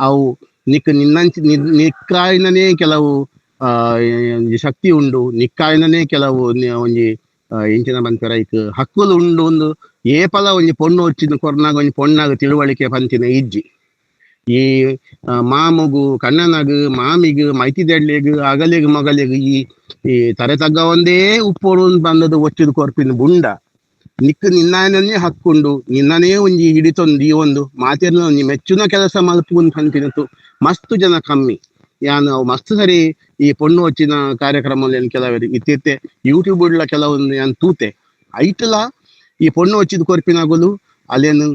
ಅವು ನಿಕ್ ನಿನ್ನಂಚಿ ನಿಕ್ಕಾಯಿನನೇ ಕೆಲವು ಒಂಜಿ ಶಕ್ತಿ ಉಂಡು, ನಿಕ್ಕಾಯಿನನೇ ಕೆಲವು ಒಂಜಿ ಎಂಚಿನ ಪನ್ಪೆರ್ ಐಕ್ ಹಕ್ಕುಲು ಉಂಡು. ಒಂದು ಏಪಲ ಒಂಜಿ ಪೊಣ್ಣು ಒಚ್ಚಿದ್ ಕೊರ್ನಾಗ ಒಂಜಿ ಪೊಣ್ಣಾಗ ತಿಳುವಳಿಕೆ ಪಂತಿನ ಇಜ್ಜಿ. ಈ ಮಾಮುಗು ಕಣ್ಣನಗು ಮಾಮಿಗ್ ಮೈತಿದೆಡ್ಲೆಗ್ ಅಗಲಿಗ್ ಮಗಲಿಗ್ ಈ ಈ ತರೆ ತಗ್ಗ ಒಂದೇ ಉಪ್ಪೊಡು ಬಂದದ್ದು ಒಚ್ಚಿದ್ ಕೊರ್ಪಿನ ಬುಂಡ ನಿಕ್ ನಿನ್ನಾಯನನೇ ಹಕ್ಕುಂಡು, ನಿನ್ನನೇ ಒಂಜಿ ಹಿಡಿತೊಂದು ಈ ಒಂದು ಮಾತೆರ್ನ ಒಂಜಿ ಮೆಚ್ಚುನ ಕೆಲಸ ಮಲ್ಪುನ್ ಪನ್ಪಿನತು ಮಸ್ತ್ ಜನ ಕಮ್ಮಿ. ಯಾನ್ ಅವು ಮಸ್ತ್ ಸರಿ ಈ ಪೊಣ್ಣು ಒಚ್ಚಿನ ಕಾರ್ಯಕ್ರಮ ಕೆಲವರು ಇತ್ತಿತ್ತೆ ಯೂಟ್ಯೂಬ್ ಡ್ಲ ಕೆಲವೊಂದು ಯಾನ್ ತೂತೆ. ಐಟ್ಲ ಈ ಪೊಣ್ಣು ಒಚ್ಚಿದ್ ಕೊರ್ಪಿನಗುಲು ಅಲ್ಲೇನು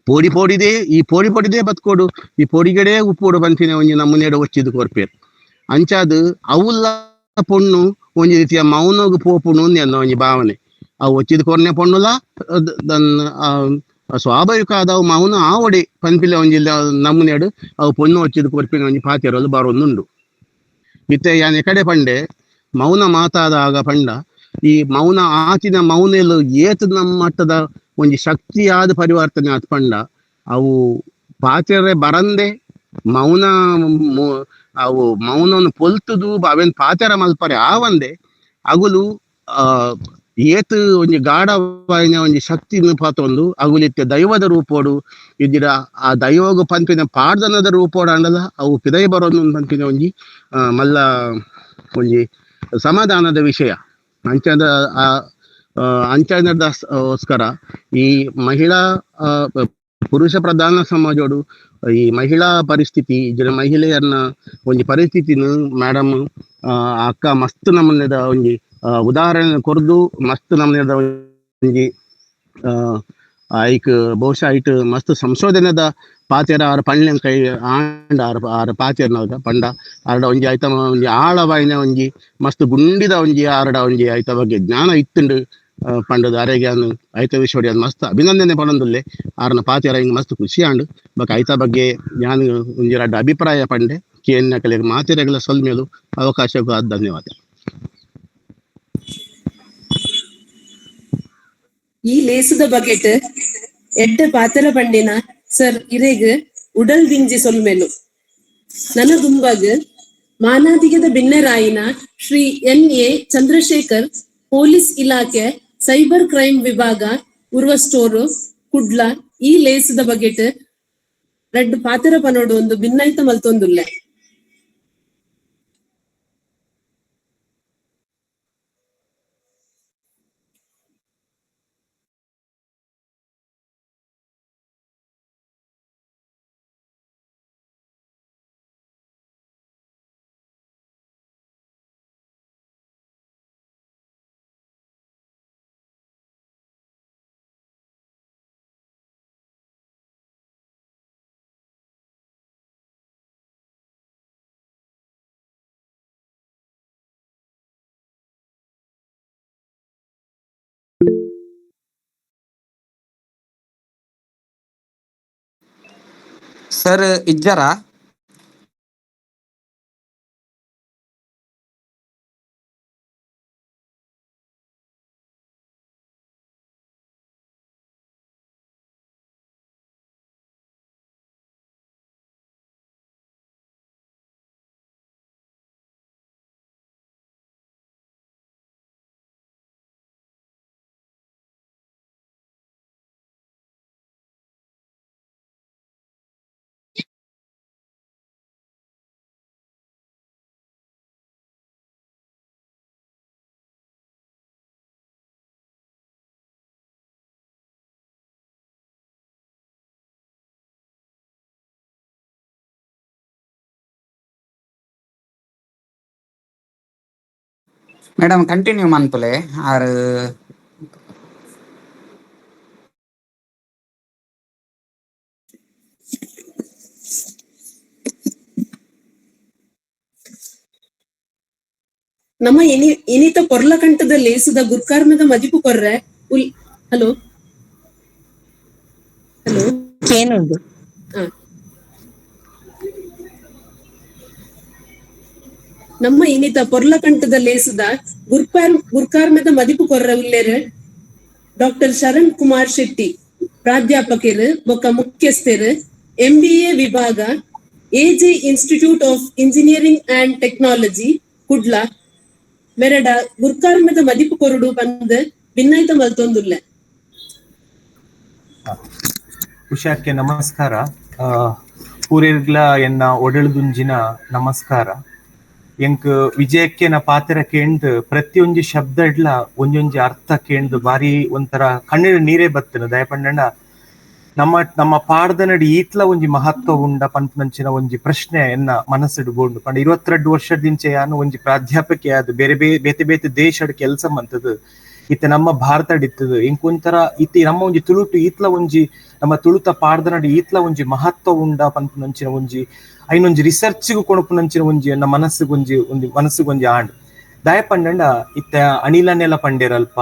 ಪೋಡಿ ಪೋಡಿದೆ ಈ ಪೋಡಿ ಪೋಡಿದೆ ಬತ್ಕೋಡು ಈ ಪೋಡಿಗಡೆ ಉಪ್ಪೋಡು ಪನ್ಪಿನ ಒಂಜಿ ನಮೂನೆಡ್ ಒಚ್ಚಿದ್ ಕೊರ್ಪೆರ್. ಅಂಚಾದ್ ಅವುಲ ಪೊಣ್ಣು ಒಂಜಿ ರೀತಿಯ ಮೌನಗ್ ಪೋಪುಂಡು ಎನ್ನ ಒಂಜಿ ಭಾವನೆ. ಅವು ಒಚ್ಚಿದ್ ಕೊರ್ನೆ ಪೊಣ್ಣುಲ ಸ್ವಾಭಾವಿಕ ಆದ್ ಅವು ಮೌನ ಆವಡೆ ಪನ್ಪಿನ ಒಂಜಿ ನಮೂನೆಡ್ ಅವು ಪೊಣ್ಣು ಒಚ್ಚಿದ್ ಕೊರ್ಪಿನ ಒಂಜಿ ಪಾತೆರಲು ಬರೊಂದುಂಡು. ಇತ್ತೆ ಯಾನ್ ಎಕಡೆ ಪಂಡೆ ಮೌನ ಮಾತಾದಾಗ ಪಂಡ ಈ ಮೌನ ಆತಿನ ಮೌನೆಲು ಏತ್ ನಮ್ಮ ಮಟ್ಟದ ಒಂಜಿ ಶಕ್ತಿಯಾದ ಪರಿವರ್ತನೆ ಆತ್ ಪಂಡ ಅವು ಪಾತೆರೆ ಬರಂದೆ ಮೌನ ಅವು ಮೌನವನ್ನು ಪೊಲ್ತುದು ಅವೇನ್ ಪಾತೆರ ಮಲ್ಪರೆ ಆವಂದೆ ಅಗುಲು ಏತ್ ಒಂಜಿ ಗಾಢವಾಯಿನ ಒಂಜಿ ಶಕ್ತಿನ ಪಾತೊಂದು ಅಗುಲಿತ್ತೆ ದೈವದ ರೂಪೋಡು ಇದ್ದಿರ ಆ ದೈವಗ್ ಪನ್ಪಿನ ಪಾಡ್ದನದ ರೂಪೋಡು ಅಂಡಲ ಅವು ಪಿದೈ ಬರೋದು ಪನ್ಪಿನ ಒಂಜಿ ಮಲ್ಲ ಒಂಜಿ ಸಮಾಧಾನದ ವಿಷಯ. ಅಂಚಾದ ಅಂಚಾನದೋಸ್ಕರ ಈ ಮಹಿಳಾ ಪುರುಷ ಪ್ರಧಾನ ಸಮಾಜೋಡು ಈ ಮಹಿಳಾ ಪರಿಸ್ಥಿತಿ ಜನ ಮಹಿಳೆಯರ್ನ ಒಂಜಿ ಪರಿಸ್ಥಿತಿನ ಮೇಡಮ್ ಅಕ್ಕ ಮಸ್ತ್ ನಮೂನೆದ ಒಂಜಿ ಉದಾಹರಣೆ ಕೊರ್ದು ಮಸ್ತ್ ನಮೂನೆದ ಒಂಜಿ ಐಕ್ ಬಹುಶಃ ಐಟ್ ಮಸ್ತ್ ಸಂಶೋಧನೆದ ಪಾತೆರ ಆರ್ ಪಣ್ಲೆನ್ ಕೈ ಆಂಡ ಆರ್ ಆರ್ ಪಾತೆರ್ನಗ ಪಂಡ ಆರ್ಡ ಒಂಜಿ ಐತ ಒಂಜಿ ಆಳವಾಯಿನ ಒಂಜಿ ಮಸ್ತ್ ಗುಂಡಿದ ಒಂಜಿ ಆರ್ಡ ಒಂಜಿ ಐತ ಬಗ್ಗೆ ಜ್ಞಾನ ಇತ್ತುಂಡು ಪಂಡದ ಅರೆಗೆ ಐತ ವಿಷಯ ಮಸ್ತ್ ಅಭಿನಂದನೆ ಪಣೊಂದುಲ್ಲೆ. ಆರ್ನ ಪಾತೆರ ಹಿಂಗ್ ಮಸ್ತ್ ಖುಷಿ ಆಂಡ್. ಬೊಕ ಐತ ಬಗ್ಗೆ ಯಾನ್ ಒಂಜಿ ರಡ್ಡ್ ಅಭಿಪ್ರಾಯ ಪಂಡೆ ಕೇನ್ನಕಲೆಗ್ ಮಾತೆರೆಗ್ಲ ಸೊಲ್ಮೆಲು ಅವಕಾಶಕ್ಕೂ ಧನ್ಯವಾದ. ಈ ಲೇಸುದ ಬಗೆಟ್ ಎಡ್ಡೆ ಪಾತೆರ ಪಂಡಿನ ಸರ್ ಇರೆಗ್ ಉಡಲ್ ದಿಂಜಿ ಸೊಲ್ಮೆಲು. ನನ ದುಂಬಗ್ ಮಾನಾದಿಗದ ಬಿನ್ನೆರಾಯಿನ ಶ್ರೀ ಎನ್.ಎ. ಚಂದ್ರಶೇಖರ್, ಪೊಲೀಸ್ ಇಲಾಖೆ ಸೈಬರ್ ಕ್ರೈಮ್ ವಿಭಾಗ, ಉರ್ವ ಸ್ಟೋರ್, ಕುಡ್ಲ ಈ ಲೇಸುದ ಬಗೆಟ್ ರಡ್ಡ್ ಪಾತೆರ ಪನೋಡು ಒಂದು ಭಿನ್ನೈತ ಮಲ್ತೊಂದುಲ್ಲೆ. Sir ಇಜ್ಜರಾ? Madam continue ಮನ್ಪುಲೆ ಆರು. ನಮ್ಮ ಇನಿತ ಪೊರ್ಲಕಂಠದ ಲೇಸುದ ಗುರ್ಕಾರ್ಮದ ಮದಿಪು ಕೊರ್ರೆ ಉಲ್ ಹಲೋ ಹಲೋ ಕೇನುಂಡು. ನಮ್ಮ ಇನಿತ ಪೊರ್ಲಕಂಠದ ಲೇಸುದ ಗುರ್ಕಾರ್ಮದ ಮದಿಪು ಕೊರ್ರ ಉಲ್ಲೇರು ಡಾಕ್ಟರ್ ಶರಣ್ ಕುಮಾರ್ ಶೆಟ್ಟಿ ಪ್ರಾಧ್ಯಾಪಕರು ಬೊಕ್ಕ ಮುಖ್ಯಸ್ಥರು ಎಂಬಿಎ ವಿಭಾಗ AJ institute of engineering and technology Kudla ಮೆರಡ ಗುರ್ಕಾರ್ಮದ ಮದಿಪು ಕೊರಡು bandh ಭಿನ್ನಾಯ್ತ ಮಲ್ತೊಂದುಲ್ಲ. ಉಷಾಕ್ಕೆ ನಮಸ್ಕಾರ. ಪೂರೇರ್ಗ್ಲ ಎನ್ನ ಒಡಳುದುಂಜಿನ ನಮಸ್ಕಾರ. ಎಂಕ್ ವಿಜಯಕ್ಕೆ ನ ಪಾತ್ರ ಕೇಂದ್ ಪ್ರತಿಯೊಂಜಿ ಶಬ್ದ ಇಡ್ಲ ಒಂಜೊಂಜಿ ಅರ್ಥ ಕೇಂದ್ ಬಾರಿ ಒಂಥರ ಕಣ್ಣಿನ ನೀರೇ ಬತ್ತನ. ದಯಪಂಡಣ್ಣ ನಮ್ಮ ನಮ್ಮ ಪಾಡ್ದನಡಿ ಈತ್ಲ ಒಂಜಿ ಮಹತ್ವ ಉಂಡ ಪನ್ಪುನಂಚಿನ ಒಂಜಿ ಪ್ರಶ್ನೆ ಎನ್ನ ಮನಸ್ಸುಡು ಬೋಂಡು. ಪಂಡ 22 ವರ್ಷದಿಂಚೆ ಯಾನು ಒಂಜಿ ಪ್ರಾಧ್ಯಾಪಕಿ ಆದ್ ಬೇರೆ ಬೇತೆ ಬೇತೆ ದೇಶಡ್ ಕೆಲಸ ಮಂತದು ಇತ್ತೆ ನಮ್ಮ ಭಾರತ ಇತ್ತದು ಇಂಕೊಂತರ ಇತ್ತೆ ನಮ್ಮ ಒಂಜಿ ತುಳುಟು ಈತ್ಲ ಒಂಜಿ ನಮ್ಮ ತುಳುತ ಪಾಡ್ದನಡಿ ಈತ್ಲ ಒಂಜಿ ಮಹತ್ವ ಉಂಡ ಪನ್ಪುನಂಚಿನ ಒಂಜಿ ಐನೊಂಜಿ ರಿಸರ್ಚ್ಗೂ ಕೊಣಪುನಂಚಿನ ಒಂಜಿ ಎನ್ನ ಮನಸ್ಸುಗೊಂಜಿ ಒಂಜಿ ಮನಸ್ಸುಗೊಂಜಿ ಆಂಡ್. ದಯಪಂಡಂಡ ಇತ್ತೆ ಅನಿಲನೆಲ್ಲ ಪಂಡೇರಲ್ಪ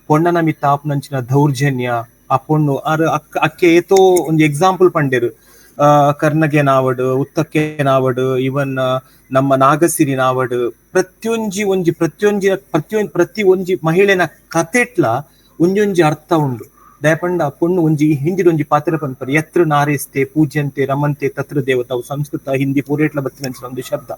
ಪೊಣ್ಣನ ಮಿತ್ತ ಆಪುನಂಚಿನ ದೌರ್ಜನ್ಯ ಆ ಪೊಣ್ಣು ಆರ್ ಅಕ್ಕ ಅಕ್ಕೆ ಏತೋ ಒಂದು ಎಕ್ಸಾಂಪಲ್ ಪಂಡೇರು. ಕರ್ನಗೆ ನಾವಡು, ಉತ್ತಕ್ಕೆ ನಾವಡು, ಇವನ್ ನಮ್ಮ ನಾಗಸಿರಿ ನಾವಡು, ಪ್ರತಿಯೊಂಜಿ ಒಂಜಿ ಪ್ರತಿಯೊಂಜಿ ಪ್ರತಿಯೊಂಜಿ ಪ್ರತಿ ಒಂಜಿ ಮಹಿಳೆನ ಕತೆಟ್ಲ ಒಂಜೊಂಜಿ ಅರ್ಥ ಉಂಡು. ದಯಪಂಡ ಪೊಣ್ಣು ಒಂಜಿ ಹಿಂದಿನ ಒಂಜಿ ಪಾತ್ರ ಪನ್ಪರ್ ಯತ್ರ ನಾರಿಸ್ತೆ ಪೂಜ್ಯಂತೆ ರಮಂತೆ ತತ್ರ ದೇವತಾವು ಸಂಸ್ಕೃತ ಹಿಂದಿ ಪೂರೇಟ್ಲ ಬತ್ತಿನಂಚಿನ ಒಂದು ಶಬ್ದ.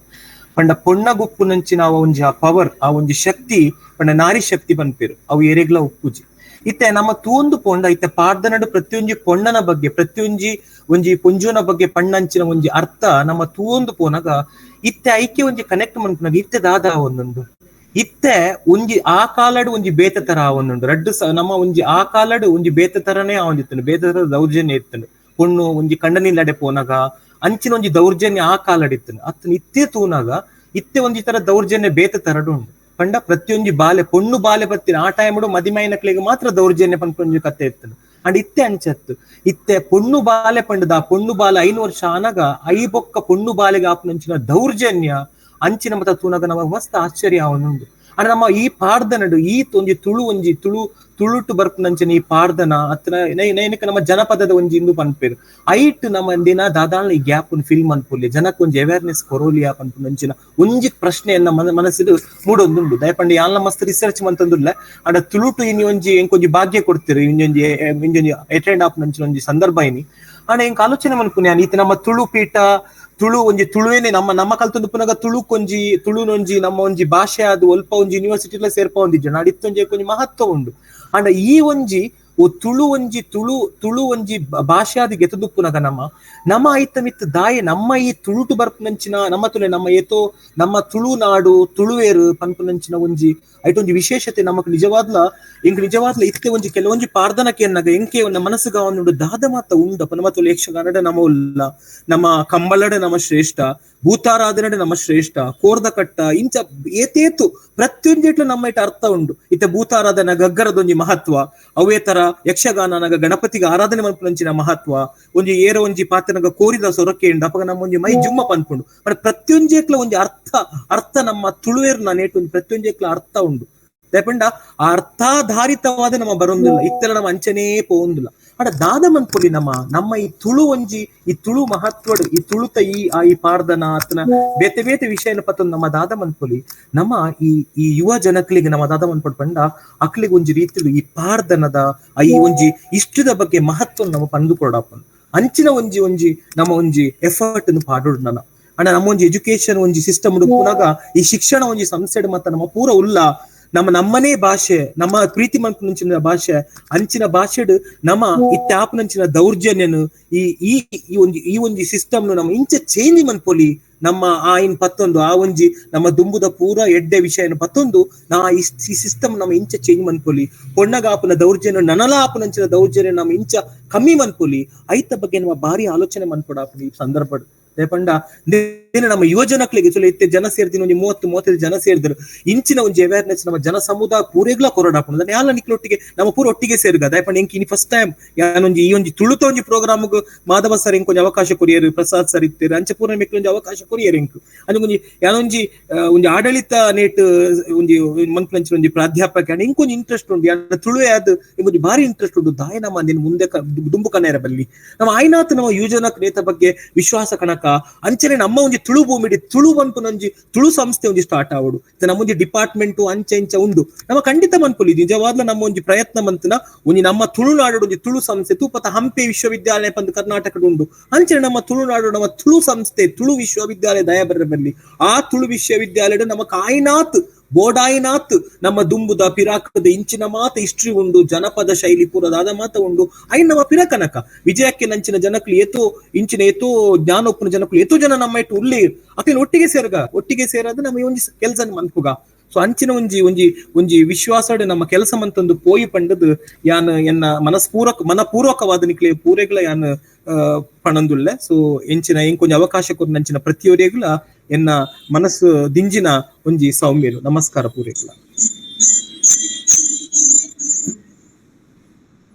ಪಂಡ ಪೊಣ್ಣ ಗುಪ್ಪುನಂಚಿನ ಆ ಒಂಜಿ ಆ ಪವರ್ ಆ ಒಂಜಿ ಶಕ್ತಿ ಪಂಡ ನಾರಿ ಶಕ್ತಿ ಪನ್ಪೇರು ಅವು ಏರೆಗ್ಲ ಉಪ್ಪುಜಿ. ಇತ್ತೆ ನಮ್ಮ ತೂಂದು ಪೊಂಡ ಇತ್ತೆ ಪಾಡ್ದನಡು ಪ್ರತಿಯೊಂಜಿ ಪೊಣ್ಣನ ಬಗ್ಗೆ ಪ್ರತಿಯೊಂಜಿ ಒಂಜಿ ಪೊಂಜುನ ಬಗ್ಗೆ ಪಣ್ಣಂಚಿನ ಒಂಜಿ ಅರ್ಥ ನಮ್ಮ ತೂಂದು ಪೋನಾಗ ಇತ್ತೆ ಐಕೆ ಒಂಜಿ ಕನೆಕ್ಟ್ ಮನ್ಪುನಾಗ ಇತ್ತೆ ದಾದ ಒಂದೊಂದು ಇತ್ತೆ ಒಂಜಿ ಆ ಕಾಲಡು ಒಂಜಿ ಬೇತೆ ತರ ಒಂದುಂಡು ರಡ್ಡು ನಮ್ಮ ಒಂಜಿ ಆ ಕಾಲಡು ಒಂಜಿ ಬೇತೆ ತರನೇ ಒಂಜಿತ್ತುಂಡು ಬೇತೆ ತರ ದೌರ್ಜನ್ಯ ಇತ್ತುಂಡು. ಪೊಣ್ಣು ಒಂಜಿ ಕಂಡನಿಲ್ಲಡೆ ಪೋನಾಗ ಅಂಚಿನ ಒಂಜಿ ದೌರ್ಜನ್ಯ ಆ ಕಾಲಡಿತ್ತುಂಡು. ಅತ್ತನ ಇತ್ತೆ ತೂನಾಗ ಇತ್ತೆ ಒಂಜಿ ತರ ದೌರ್ಜನ್ಯ ಬೇತೆ ತರಡು ಉಂಡು. ಪಂಡ ಪ್ರತಿಯೊಂಜಿ ಬಾಲೆ ಪೊಣ್ಣು ಬಾಲೆ ಬತ್ತಿನ ಆ ಟೈಮ್ಡು ಮದಿಮೈನಕ್ಲೆಗ್ ಮಾತ್ರ ದೌರ್ಜನ್ಯ ಪನ್ಪೊಂಜಿ ಕತೆ ಇತ್ತುಂಡು. ಅಂಡ್ ಇತ್ತೆ ಅಂಚತ್ತು ಇತ್ತೆ ಪೊಣ್ಣು ಬಾಲೆ ಪಂಡದ ಪೊಣ್ಣು ಬಾಲೆ 5 ವರ್ಷ ಆನಾಗ I ಬೊಕ್ಕ ಪೊಣ್ಣು ಬಾಲೆಗೆ ಆಪುನಂಚಿನ ದೌರ್ಜನ್ಯ ಅಂಚಿನ ಮತ ತೂನಾಗ ನಮಗ್ ಮಸ್ತ್ ಆಶ್ಚರ್ಯ ಅವನುಂಡು. ಅಂಡ್ ನಮ್ಮ ಈ ಪಾಡ್ದನಡು ಈ ಒಂಜಿ ತುಳು ಒಂಜಿ ತುಳು ತುಳುಟು ಬರ್ಪುನಂಚಿನ ಈ ಪಾಡ್ದನ ಅತ್ನ ನೈನಕ ನಮ್ಮ ಜನಪದದ ಒಂಜಿ ಇಂದು ಪನ್ಪೇರು ಐಟ್ ನಮ್ಮ ದಿನ ದಾದಾಳ ಈ ಗ್ಯಾಪ್ ಫಿಲ್ ಮನ್ಪುಲಿ ಜನಕ್ಕೆ ಒಂಜಿ ಅವೇರ್ನೆಸ್ ಕೊರೋಲಿಯಾ ಪನ್ಪುನಂಚಿನ ಒಂಜಿ ಪ್ರಶ್ನೆಯನ್ನ ಮನಸ್ಸಿಡು ಮೂಡೊಂದುಂಡು. ದಯಪಂಡ ಯಾನ್ಲ ಮಸ್ತ್ ರಿಸರ್ಚ್ ಮಂತಂದುಲ್ಲ. ಅಂಡ ತುಳುಟು ಇನಿ ಒಂಜಿ ಎಂಕೊಂಜಿ ಭಾಗ್ಯ ಕೊಡ್ತೀರಿ ಇಂಜೊಂಜಿ ಇಂಜೊಂಜಿ ಅಟೆಂಡ್ ಆಪುನಂಚಿನ ಒಂಜಿ ಸಂದರ್ಭ ಇನಿ. ಅಂಡ ಎಂಕ್ ಆಲೋಚನೆ ಮನ್ಪುನಿ ಈತ ನಮ್ಮ ತುಳು ಪೀಠ ತುಳು ಒಂಜಿ ತುಳುವೇನೆ ನಮ್ಮ ನಮ್ಮ ಕಲ್ತೊಂದು ಪುನಗ ತುಳುಕೊಂಜಿ ತುಳುನೊಂಜಿ ನಮ್ಮ ಒಂಜಿ ಭಾಷೆ ಅದು ಒಲ್ಪ ಒಂಜಿ ಯೂನಿವರ್ಸಿಟಿಲ ಸೇರ್ಪ ಒಂದಿಜ್ಜ ನಾಡಿತ್ತೊಂಜಿ ಒಂಜಿ ಮಹತ್ವ ಉಂಡು. ಅಂಡ ಈ ಒಂಜಿ ತುಳು ಒಂಜಿ ತುಳು ತುಳು ಒಂಜಿ ಭಾಷೆ ಆದ ಗೆತದುಪ್ಪುನಗ ನಮ್ಮ ನಮ್ಮ ಐತ ಮಿತ್ ದಾಯೆ ನಮ್ಮ ಈ ತುಳುಟು ಬರ್ಪುನಂಚಿನ ನಮ್ಮ ತುಲೆ ನಮ್ಮ ಏತೋ ನಮ್ಮ ತುಳುನಾಡು ತುಳುವೇರು ಪನ್ಪುನಂಚಿನ ಒಂಜಿ ಐಟೊಂಜಿ ವಿಶೇಷತೆ ನಮಕ್ ನಿಜವಾದ್ಲ ಎಂಕ್ ನಿಜವಾದ್ಲ ಇತ್ತೆ ಒಂಜಿ ಕೆಲವೊಂಜಿ ಪಾರ್ದನಕ್ಕೆ ಎನ್ನಾಗ ಎಂಕೆ ಮನಸ್ಸುಗ ಉಂಡು ದಾದ ಮಾತ ಉಂಡಪ್ಪ. ನಮ್ಮ ತುಳು ಯಕ್ಷಗಾನಡ ನಮ್ಮ ಉಲ್ಲ, ನಮ್ಮ ಕಂಬಳಡ ನಮ್ಮ ಶ್ರೇಷ್ಠ, ಭೂತಾರಾಧನೆ ನಮ್ಮ ಶ್ರೇಷ್ಠ, ಕೋರ್ದ ಕಟ್ಟ ಇಂಚ ಏತೇತು ಪ್ರತಿಯೊಂದಿಟ್ಲು ನಮ್ಮ ಇಟ್ಟ ಅರ್ಥ ಉಂಡು. ಇತ್ತ ಭೂತಾರಾಧನ ಗಗ್ಗರದೊಂಜಿ ಮಹತ್ವ, ಅವೇ ತರ ಯಕ್ಷಗಾನನಾಗ ಗಣಪತಿಗೆ ಆರಾಧನೆ ಮನ್ಪುನಂಚಿನ ಮಹತ್ವ, ಒಂಜಿ ಏರ ಒಂಜಿ ಪಾತ್ರನಾಗ ಕೋರಿದ ಸೊರಕೆ ಉಂಡು ಅಪಗ ನಮ್ಮ ಒಂಜಿ ಮೈ ಜುಮ್ಮ ಪನ್ಪುಂಡು. ಬಟ್ ಪ್ರತಿಯೊಂಜೇಕ್ಲ ಒಂಜಿ ಅರ್ಥ ಅರ್ಥ ನಮ್ಮ ತುಳುವೇರು ನೇಟು ಒಂದು ಪ್ರತಿಯೊಂಜೇಕ್ಲ ಅರ್ಥ ಉಂಡು. ದಾಯೆಪಂಡ ಆ ಅರ್ಥಾಧಾರಿತವಾದ ನಮ್ಮ ಬರೊಂದಿಲ್ಲ ಇತ್ತೆಲ್ಲ ನಮ್ಮ ಅಂಚನೇ ಪೋವೊಂದಿಲ್ಲ. ಆಂಡ ದಾದ ಮನ್ಪೊಲಿ ನಮ್ಮ ನಮ್ಮ ಈ ತುಳು ಒಂಜಿ ಈ ತುಳು ಮಹತ್ವಡ್ ಈ ತುಳುತ ಈ ಆ ಈ ಪಾರ್ದನ ಅತ್ನ ಬೇತೆ ಬೇತೆ ವಿಷಯನ ಪತ್ತೊಂದು ನಮ್ಮ ದಾದ ಮನ್ಪೊಲಿ ನಮ್ಮ ಈ ಈ ಯುವ ಜನಕ್ಲಿಗೆ ನಮ್ಮ ದಾದ ಮನ್ಪೊಡು ಪಂಡ ಅಕ್ಲಿಗೆ ಒಂಜಿ ರೀತಿಲು ಈ ಪಾರ್ದನದ ಈ ಒಂಜಿ ಇಷ್ಟದ ಬಗ್ಗೆ ಮಹತ್ವ ನಮ್ಮ ಪಂದು ಕೊಡಾಪುಂಡು. ಅಂಚಿನ ಒಂಜಿ ಒಂಜಿ ನಮ್ಮ ಒಂಜಿ ಎಫರ್ಟ್ ಪಾಡೋಡು ನನ. ಅಣ್ಣ ನಮ್ಮ ಒಂಜಿ ಎಜುಕೇಶನ್ ಒಂಜಿ ಸಿಸ್ಟಮ್ ಉಪ್ಪುನಾಗ ಈ ಶಿಕ್ಷಣ ಒಂಜಿ ಸಂಸ್ಥೆ ಮತ್ತ ನಮ್ಮ ಪೂರ ಉಲ್ಲ ನಮ್ಮ ನಮ್ಮನೇ ಭಾಷೆ ನಮ್ಮ ಪ್ರೀತಿ ಮನ್ಪುನಂಚಿನ ಭಾಷೆ ಅಂಚಿನ ಭಾಷೆಡ್ ನಮ್ಮ ಈ ಟ್ಯಾಪ್ನಂಚಿನ ದೌರ್ಜನ್ಯನು ಈ ಈ ಈ ಒಂಜಿ ಸಿಸ್ಟಮ್ ನಮ್ಮ ಇಂಚ ಚೇಂಜ್ ಮನ್ಪೊಲಿ ನಮ್ಮ ಆ ಇನ್ ಪತ್ತೊಂದು ಆ ಒಂಜಿ ನಮ್ಮ ದುಂಬುದ ಪೂರ ಎಡ್ಡೆ ವಿಷಯನ ಪತ್ತೊಂದು ನಾ ಈ ಸಿಸ್ಟಮ್ ನಮ್ಮ ಇಂಚ ಚೇಂಜ್ ಮನ್ಪೊಲಿ ಪೊಣ್ಣಗಾಪುನ ದೌರ್ಜನ್ಯ ನನಲಾಪುನಂಚಿನ ದೌರ್ಜನ್ಯ ನಮ್ಮ ಇಂಚ ಕಮ್ಮಿ ಮನ್ಪೊಲಿ ಐತ ಬಗ್ಗೆ ನಮ್ಮ ಭಾರಿ ಆಲೋಚನೆ ಮನ್ಪೊಡಾಪುನ ಈ ಸಂದರ್ಭ. ಪಂಡ ನಮ್ಮ ಯುವ ಜನಕ್ಲಿಗೆ ಚಲೋ ಇತ್ತೆ ಜನ ಸೇರ್ದಿನ ಒಂಜಿ 30-35 ಜನ ಸೇರಿದ್ರು ಇಂಚಿನ ಒಂಜಿ ಅವೇರ್ನೆಸ್ ನಮ್ಮ ಜನ ಸಮುದಾಯ ಪೂರೆಗ್ಲಾ ಕೊರಡಾಪುಂಡು. ಯಾಲ ನಿಕ್ಲೊಟ್ಟಿಗೆ ನಮ್ಮ ಪೂರ ಒಟ್ಟಿಗೆ ಸೇರುಗ ದಯಪಂಡ ಎಂಕ್ ಇನಿ ಫಸ್ಟ್ ಟೈಮ್ ಯಾನೊಂಜಿ ಈ ಒಂಜಿ ತುಳುತ ಒಂಜಿ ಪ್ರೋಗ್ರಾಮ್ ಮಾಧವ ಸರ್ ಎಂಕ್ ಒಂಜಿ ಅವಕಾಶ ಕೊರಿಯರು, ಪ್ರಸಾದ್ ಸರ್ ಇತ್ತೆರ್ ಅಂಚ ಪೂರ ಮೆಕ್ಲು ಒಂಜಿ ಅವಕಾಶ ಕೊರಿಯರು ಎಂಕ್ ಅಂಚ ಯಾನೊಂಜಿ ಒಂಜಿ ಆಡಳಿತ ನೇಟ್ ಒಂಜಿ ಮನ್ಪುನಂಚಿನ ಒಂಜಿ ಪ್ರಾಧ್ಯಾಪಕ ಎಂಕ್ ಒಂಜಿ ಇಂಟ್ರೆಸ್ಟ್ ಉಂಡು ಯಾನ ತುಳುವೆ ಅದು ಎಂಕೊಂಜಿ ಭಾರಿ ಇಂಟ್ರೆಸ್ಟ್ ಉಂಡು ದಾಯ ನಮ್ಮ ಮುಂದೆ ದುಂಬು ಕನೇರ ಬಲ್ಲಿ ನಮ್ಮ ಆಯ್ನಾತ್ ನಮ್ಮ ಯುವಜನ ನೇತ ಬಗ್ಗೆ ವಿಶ್ವಾಸ ಕಣಕ ಅಂಚನೆ ನಮ್ಮ ಒಂಜಿ ತುಳು ಭೂಮಿಡಿ ತುಳು ಮನ್ಪುನೊಂಜಿ ತುಳು ಸಂಸ್ಥೆ ಒಂಜಿ ಸ್ಟಾರ್ಟ್ ಆವಡು ನಮ್ಮ ಒಂಜಿ ಡಿಪಾರ್ಟ್ಮೆಂಟ್ ಅಂಚೆ ಇಂಚ ಉಂಡು ನಮ್ಮ ಖಂಡಿತ ಮನ್ಪುಲಿ ನಿಜವಾದ್ಲ ನಮ್ಮ ಒಂಜಿ ಪ್ರಯತ್ನ ಮಂತನ ಒಂಜಿ ನಮ್ಮ ತುಳುನಾಡು ಒಂಜಿ ತುಳು ಸಂಸ್ಥೆ ತೂಪತ ಹಂಪೆ ವಿಶ್ವವಿದ್ಯಾಲಯ ಪಂದ್ ಕರ್ನಾಟಕದ ಉಂಡು ಅಂಚನೆ ನಮ್ಮ ತುಳುನಾಡು ನಮ್ಮ ತುಳು ಸಂಸ್ಥೆ ತುಳು ವಿಶ್ವವಿದ್ಯಾಲಯ ದಯಬರ ಬರಲಿ ಆ ತುಳು ವಿಶ್ವವಿದ್ಯಾಲಯ ನಮ್ಮ ಕಾಯಿನಾತ್ ಬೋಡಾಯಿನಾತ್ ನಮ್ಮ ದುಂಬುದ ಪಿರಾಕದ ಇಂಚಿನ ಮಾತ ಹಿಸ್ಟ್ರಿ ಉಂಡು ಜನಪದ ಶೈಲಿ ಪೂರದಾದ ಮಾತ ಉಂಡು ಐನ್ ನಮ್ಮ ಪಿರಕನಕ ವಿಜಯಕ್ಕೆ ನಂಚಿನ ಜನಕ್ಲು ಏತೋ ಇಂಚಿನ ಏತೋ ಜ್ಞಾನೋಪ್ಪನ ಜನಕ್ಲು ಏತೋ ಜನ ನಮ್ಮ ಇಟ್ಟು ಉಲ್ಲಿ ಅಕ್ಲಿನ ಒಟ್ಟಿಗೆ ಸೇರ್ಗ ಒಟ್ಟಿಗೆ ಸೇರೋದು ನಮ್ಮ ಈ ಒಂಜಿ ಕೆಲಸ ಮನ್ಪುಗ. ಸೊ ಅಂಚಿನ ಒಂಜಿ ಒಂಜಿ ಒಂಜಿ ವಿಶ್ವಾಸಡ್ ನಮ್ಮ ಕೆಲಸ ಮಂತೊಂದು ಪೋಯಿ ಪಂಡದು ಯಾನ್ ಎನ್ನ ಮನಪೂರ್ವಕವಾದ ನಿಕ್ಲೆ ಪೂರೆಗ್ಲ ಯಾನ್ ಪಣಂದುಲ್ಲೆ. ಸೊ ಎಂಚಿನ ಎಂಕೊಂಜಿ ಅವಕಾಶ ಕೊರ್ನಂಚಿನ ಪ್ರತಿಯೊರಿಗ್ಲ ಎನ್ನ ಮನಸ್ಸು ದಿಂಜಿನ ಒಂಜಿ ಸೌಮ್ಯಲು ನಮಸ್ಕಾರ ಪೂರೆಗ್ಲ.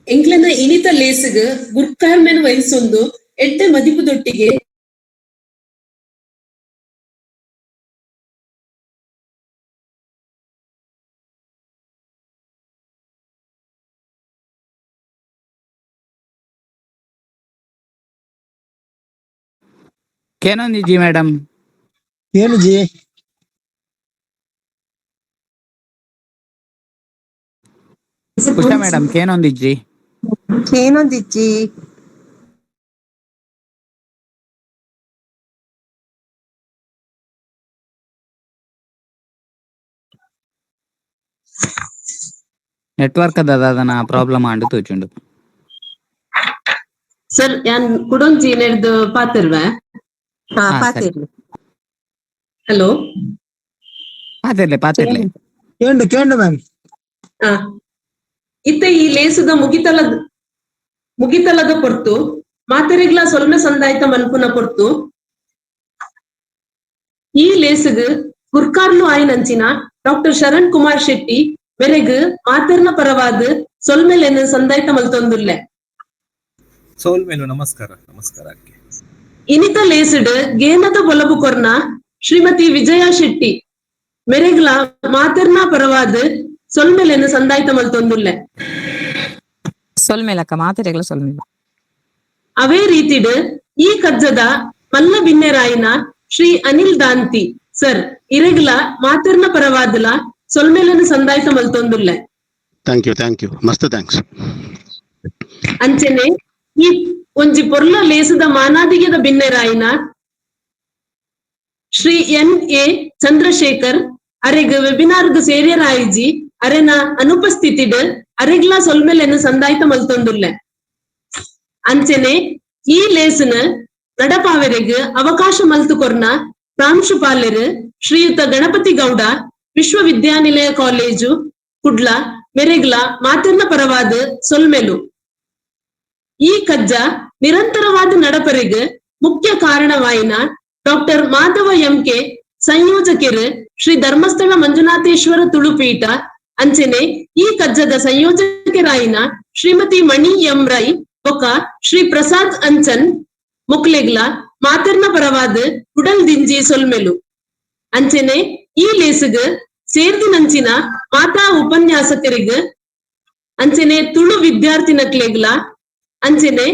ಎಂಕ್ಲೆನ ಇನಿತ ಲೇಸುಗ್ ಗುರ್ಕಾರ್ಮೆನ್ ವಹಿಸೊಂದು ಎಡ್ಡೆ ಮದಿಪುದೊಟ್ಟಿಗೆ ಕೇನೊಂದಿಜ್ಜಿ ಮೇಡಮ್? ಏನು ಜಿ? ಉಷಾ ಮೇಡಮ್ ಕೇನೊಂದಿಜ್ಜಿ? ಕೇನೊಂದಿಜ್ಜಿ. ನೆಟ್ವರ್ಕ್ ದಾದನ ಪ್ರಾಬ್ಲಮ್ ಆಂಡ್ ತೋಚುಂಡು. ಸರ್ ಯಾನ್ ಕುಡೊಂಜಿ ನೆಡ್ದು ಪಾತೆರ್ವೆ. ಹಾ ಹಾ, ಸರಿ. ಪಾತೆರ್ಲೆ. ಹಲೋ ಪಾತೆರ್ಲೆ ಪಾತೆರ್ಲೆ. ಕೇಂಡು ಕೇಂಡು ಮ್ಯಾಮ್. ಇತ್ತೆ ಈ ಲೇಸುದ ಮುಗಿತಲದ ಪೊರ್ತು ಮಾತೆರೆಗ್ಲ ಸೊಲ್ಮೆ ಸಂದಾಯ್ತ ಮನ್ಪುನ ಪೊರ್ತು ಈ ಲೇಸುಗ್ ಗುರ್ಕಾರ್ಲು ಆಯ್ನಂಚಿನ ಡಾಕ್ಟರ್ ಶರಣ್ ಕುಮಾರ್ ಶೆಟ್ಟಿ ಮೆರೆಗ್ ಮಾತೆರ್ನ ಪರವಾದ್ ಸೊಲ್ಮೆಲೆನ್ ಸಂದಾಯ್ತ ಮಲ್ತೊಂದುಲ್ಲೆ. ಸೋಲ್ಮೇಲು ನಮಸ್ಕಾರ ನಮಸ್ಕಾರ ಅಕ್ಕೆ. ಇನಿತ ಲೇಸುಡ್ ಗೇನದ ಬೊಲಬು ಕೊರ್ನ ಶ್ರೀಮತಿ ವಿಜಯ ಶೆಟ್ಟಿ ಮೆರೆಗ್ಲ ಮಾತೆರ್ನ ಪರವಾದ್ ಸೊಲ್ಮೆಲೆನ್ ಸಂದಾಯ್ತ ಮಲ್ತೊಂದುಲ್ಲೆ. ಸೊಲ್ಮೆಲಕ್ಕ ಮಾತೆರೆಗ್ಲ ಸೊಲ್ಮೆಲು. ಅವೇ ರೀತಿಡ್ ಈ ಕಜ್ಜದ ಮಲ್ಲ ಬಿನ್ನೆರಾಯಿನ ಶ್ರೀ ಅನಿಲ್ ದಾಂತಿ ಸರ್ ಇರೆಗ್ಲ ಮಾತೆರ್ನ ಪರವಾದ್ಲ ಸೊಲ್ಮೆಲೆನ್ ಸಂದಾಯ್ತ ಮಲ್ತೊಂದುಲ್ಲೆ. Thank you thank you ಮಸ್ತ್ thanks. ಅಂಚನೆ ಈ ಒಂಜಿ ಪೊರ್ಲ ಲೇಸದ ಮಾನಾದಿಗೆದ ಬಿನ್ನೆರಾಯಿನ ಶ್ರೀ ಎನ್ ಎ ಚಂದ್ರಶೇಖರ್ ಅರೆಗ್ ವೆಬಿನಾರ್ಗ್ ಸೇರಿಯರಾಯಿಜಿ ಅರೆನ ಅನುಪಸ್ಥಿತಿಡ್ ಅರೆಗ್ಲ ಸೊಲ್ಮೆಲೆನ್ ಸಂದಾಯ್ತ ಮಲ್ತೊಂದುಲ್ಲೆ. ಅಂಚನೆ ಈ ಲೇಸನ ನಡಪಾವೆರೆಗ್ ಅವಕಾಶ ಮಲ್ತು ಕೊರ್ನ ಪ್ರಾಂಶುಪಾಲರು ಶ್ರೀಯುತ ಗಣಪತಿ ಗೌಡ ವಿಶ್ವವಿದ್ಯಾನಿಲಯ ಕಾಲೇಜು ಕುಡ್ಲ ಮೆರೆಗ್ಲ ಮಾತೆರ್ನ ಪರವಾದ ಸೊಲ್ಮೆಲು. ಈ ಕಜ್ಜ ನಿರಂತರವಾದ ನಡಪರೆಗ್ ಮುಖ್ಯ ಕಾರಣವಾಯಿನ doctor Madhava M K ಸಂಯೋಜಕರು Shri Dharmasthala Manjunatheshwara ತುಳುಪೀಠ ಅಂಚನೆ ಈ ಕಜ್ಜದ ಸಂಯೋಜಕರಾಯಿನ ಶ್ರೀಮತಿ ಮಣಿ ಎಂ ರೈ ಬೊಕ ಶ್ರೀ ಪ್ರಸಾದ್ ಅಂಚನ್ ಮೊಕ್ಲೆಗ್ಲ ಮಾತೆರ್ನ ಪರವಾದ ಉಡಲ್ ದಿಂಜಿ ಸೊಲ್ಮೆಲು. ಅಂಚನೆ ಈ ಲೇಸುಗ್ ಸೇರ್ದಿನಂಚಿನ ಮಾತಾ ಉಪನ್ಯಾಸಕರಿಗ್ ಅಂಚನೆ ತುಳು ವಿದ್ಯಾರ್ಥಿನಕ್ಲೆಗ್ಲ ಅಂಚನೆ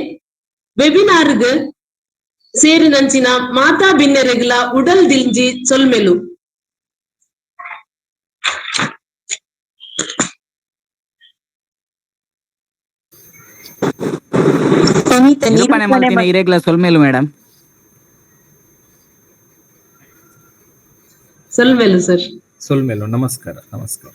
ವೆಬಿನಾರ್ಗ್ ಸೇರಿನಂಚಿನ ಮಾತಾ ಬಿನ್ನೆರೆಗ್ಲ ಉಡಲ್ ದಿಂಜಿ ಸೊಲ್ಮೆಲು. ಸುನೀತ ನಿರೂಪಣೆ ನಿರೂಪಣೆ ಮಲ್ತಿನ ಇರೆಗ್ಲ ಸೊಲ್ಮೆಲು ಮೇಡಮ್. ಸೊಲ್ಮೆಲು ಸರ್. ಸೊಲ್ಮೆಲು, ನಮಸ್ಕಾರ ನಮಸ್ಕಾರ.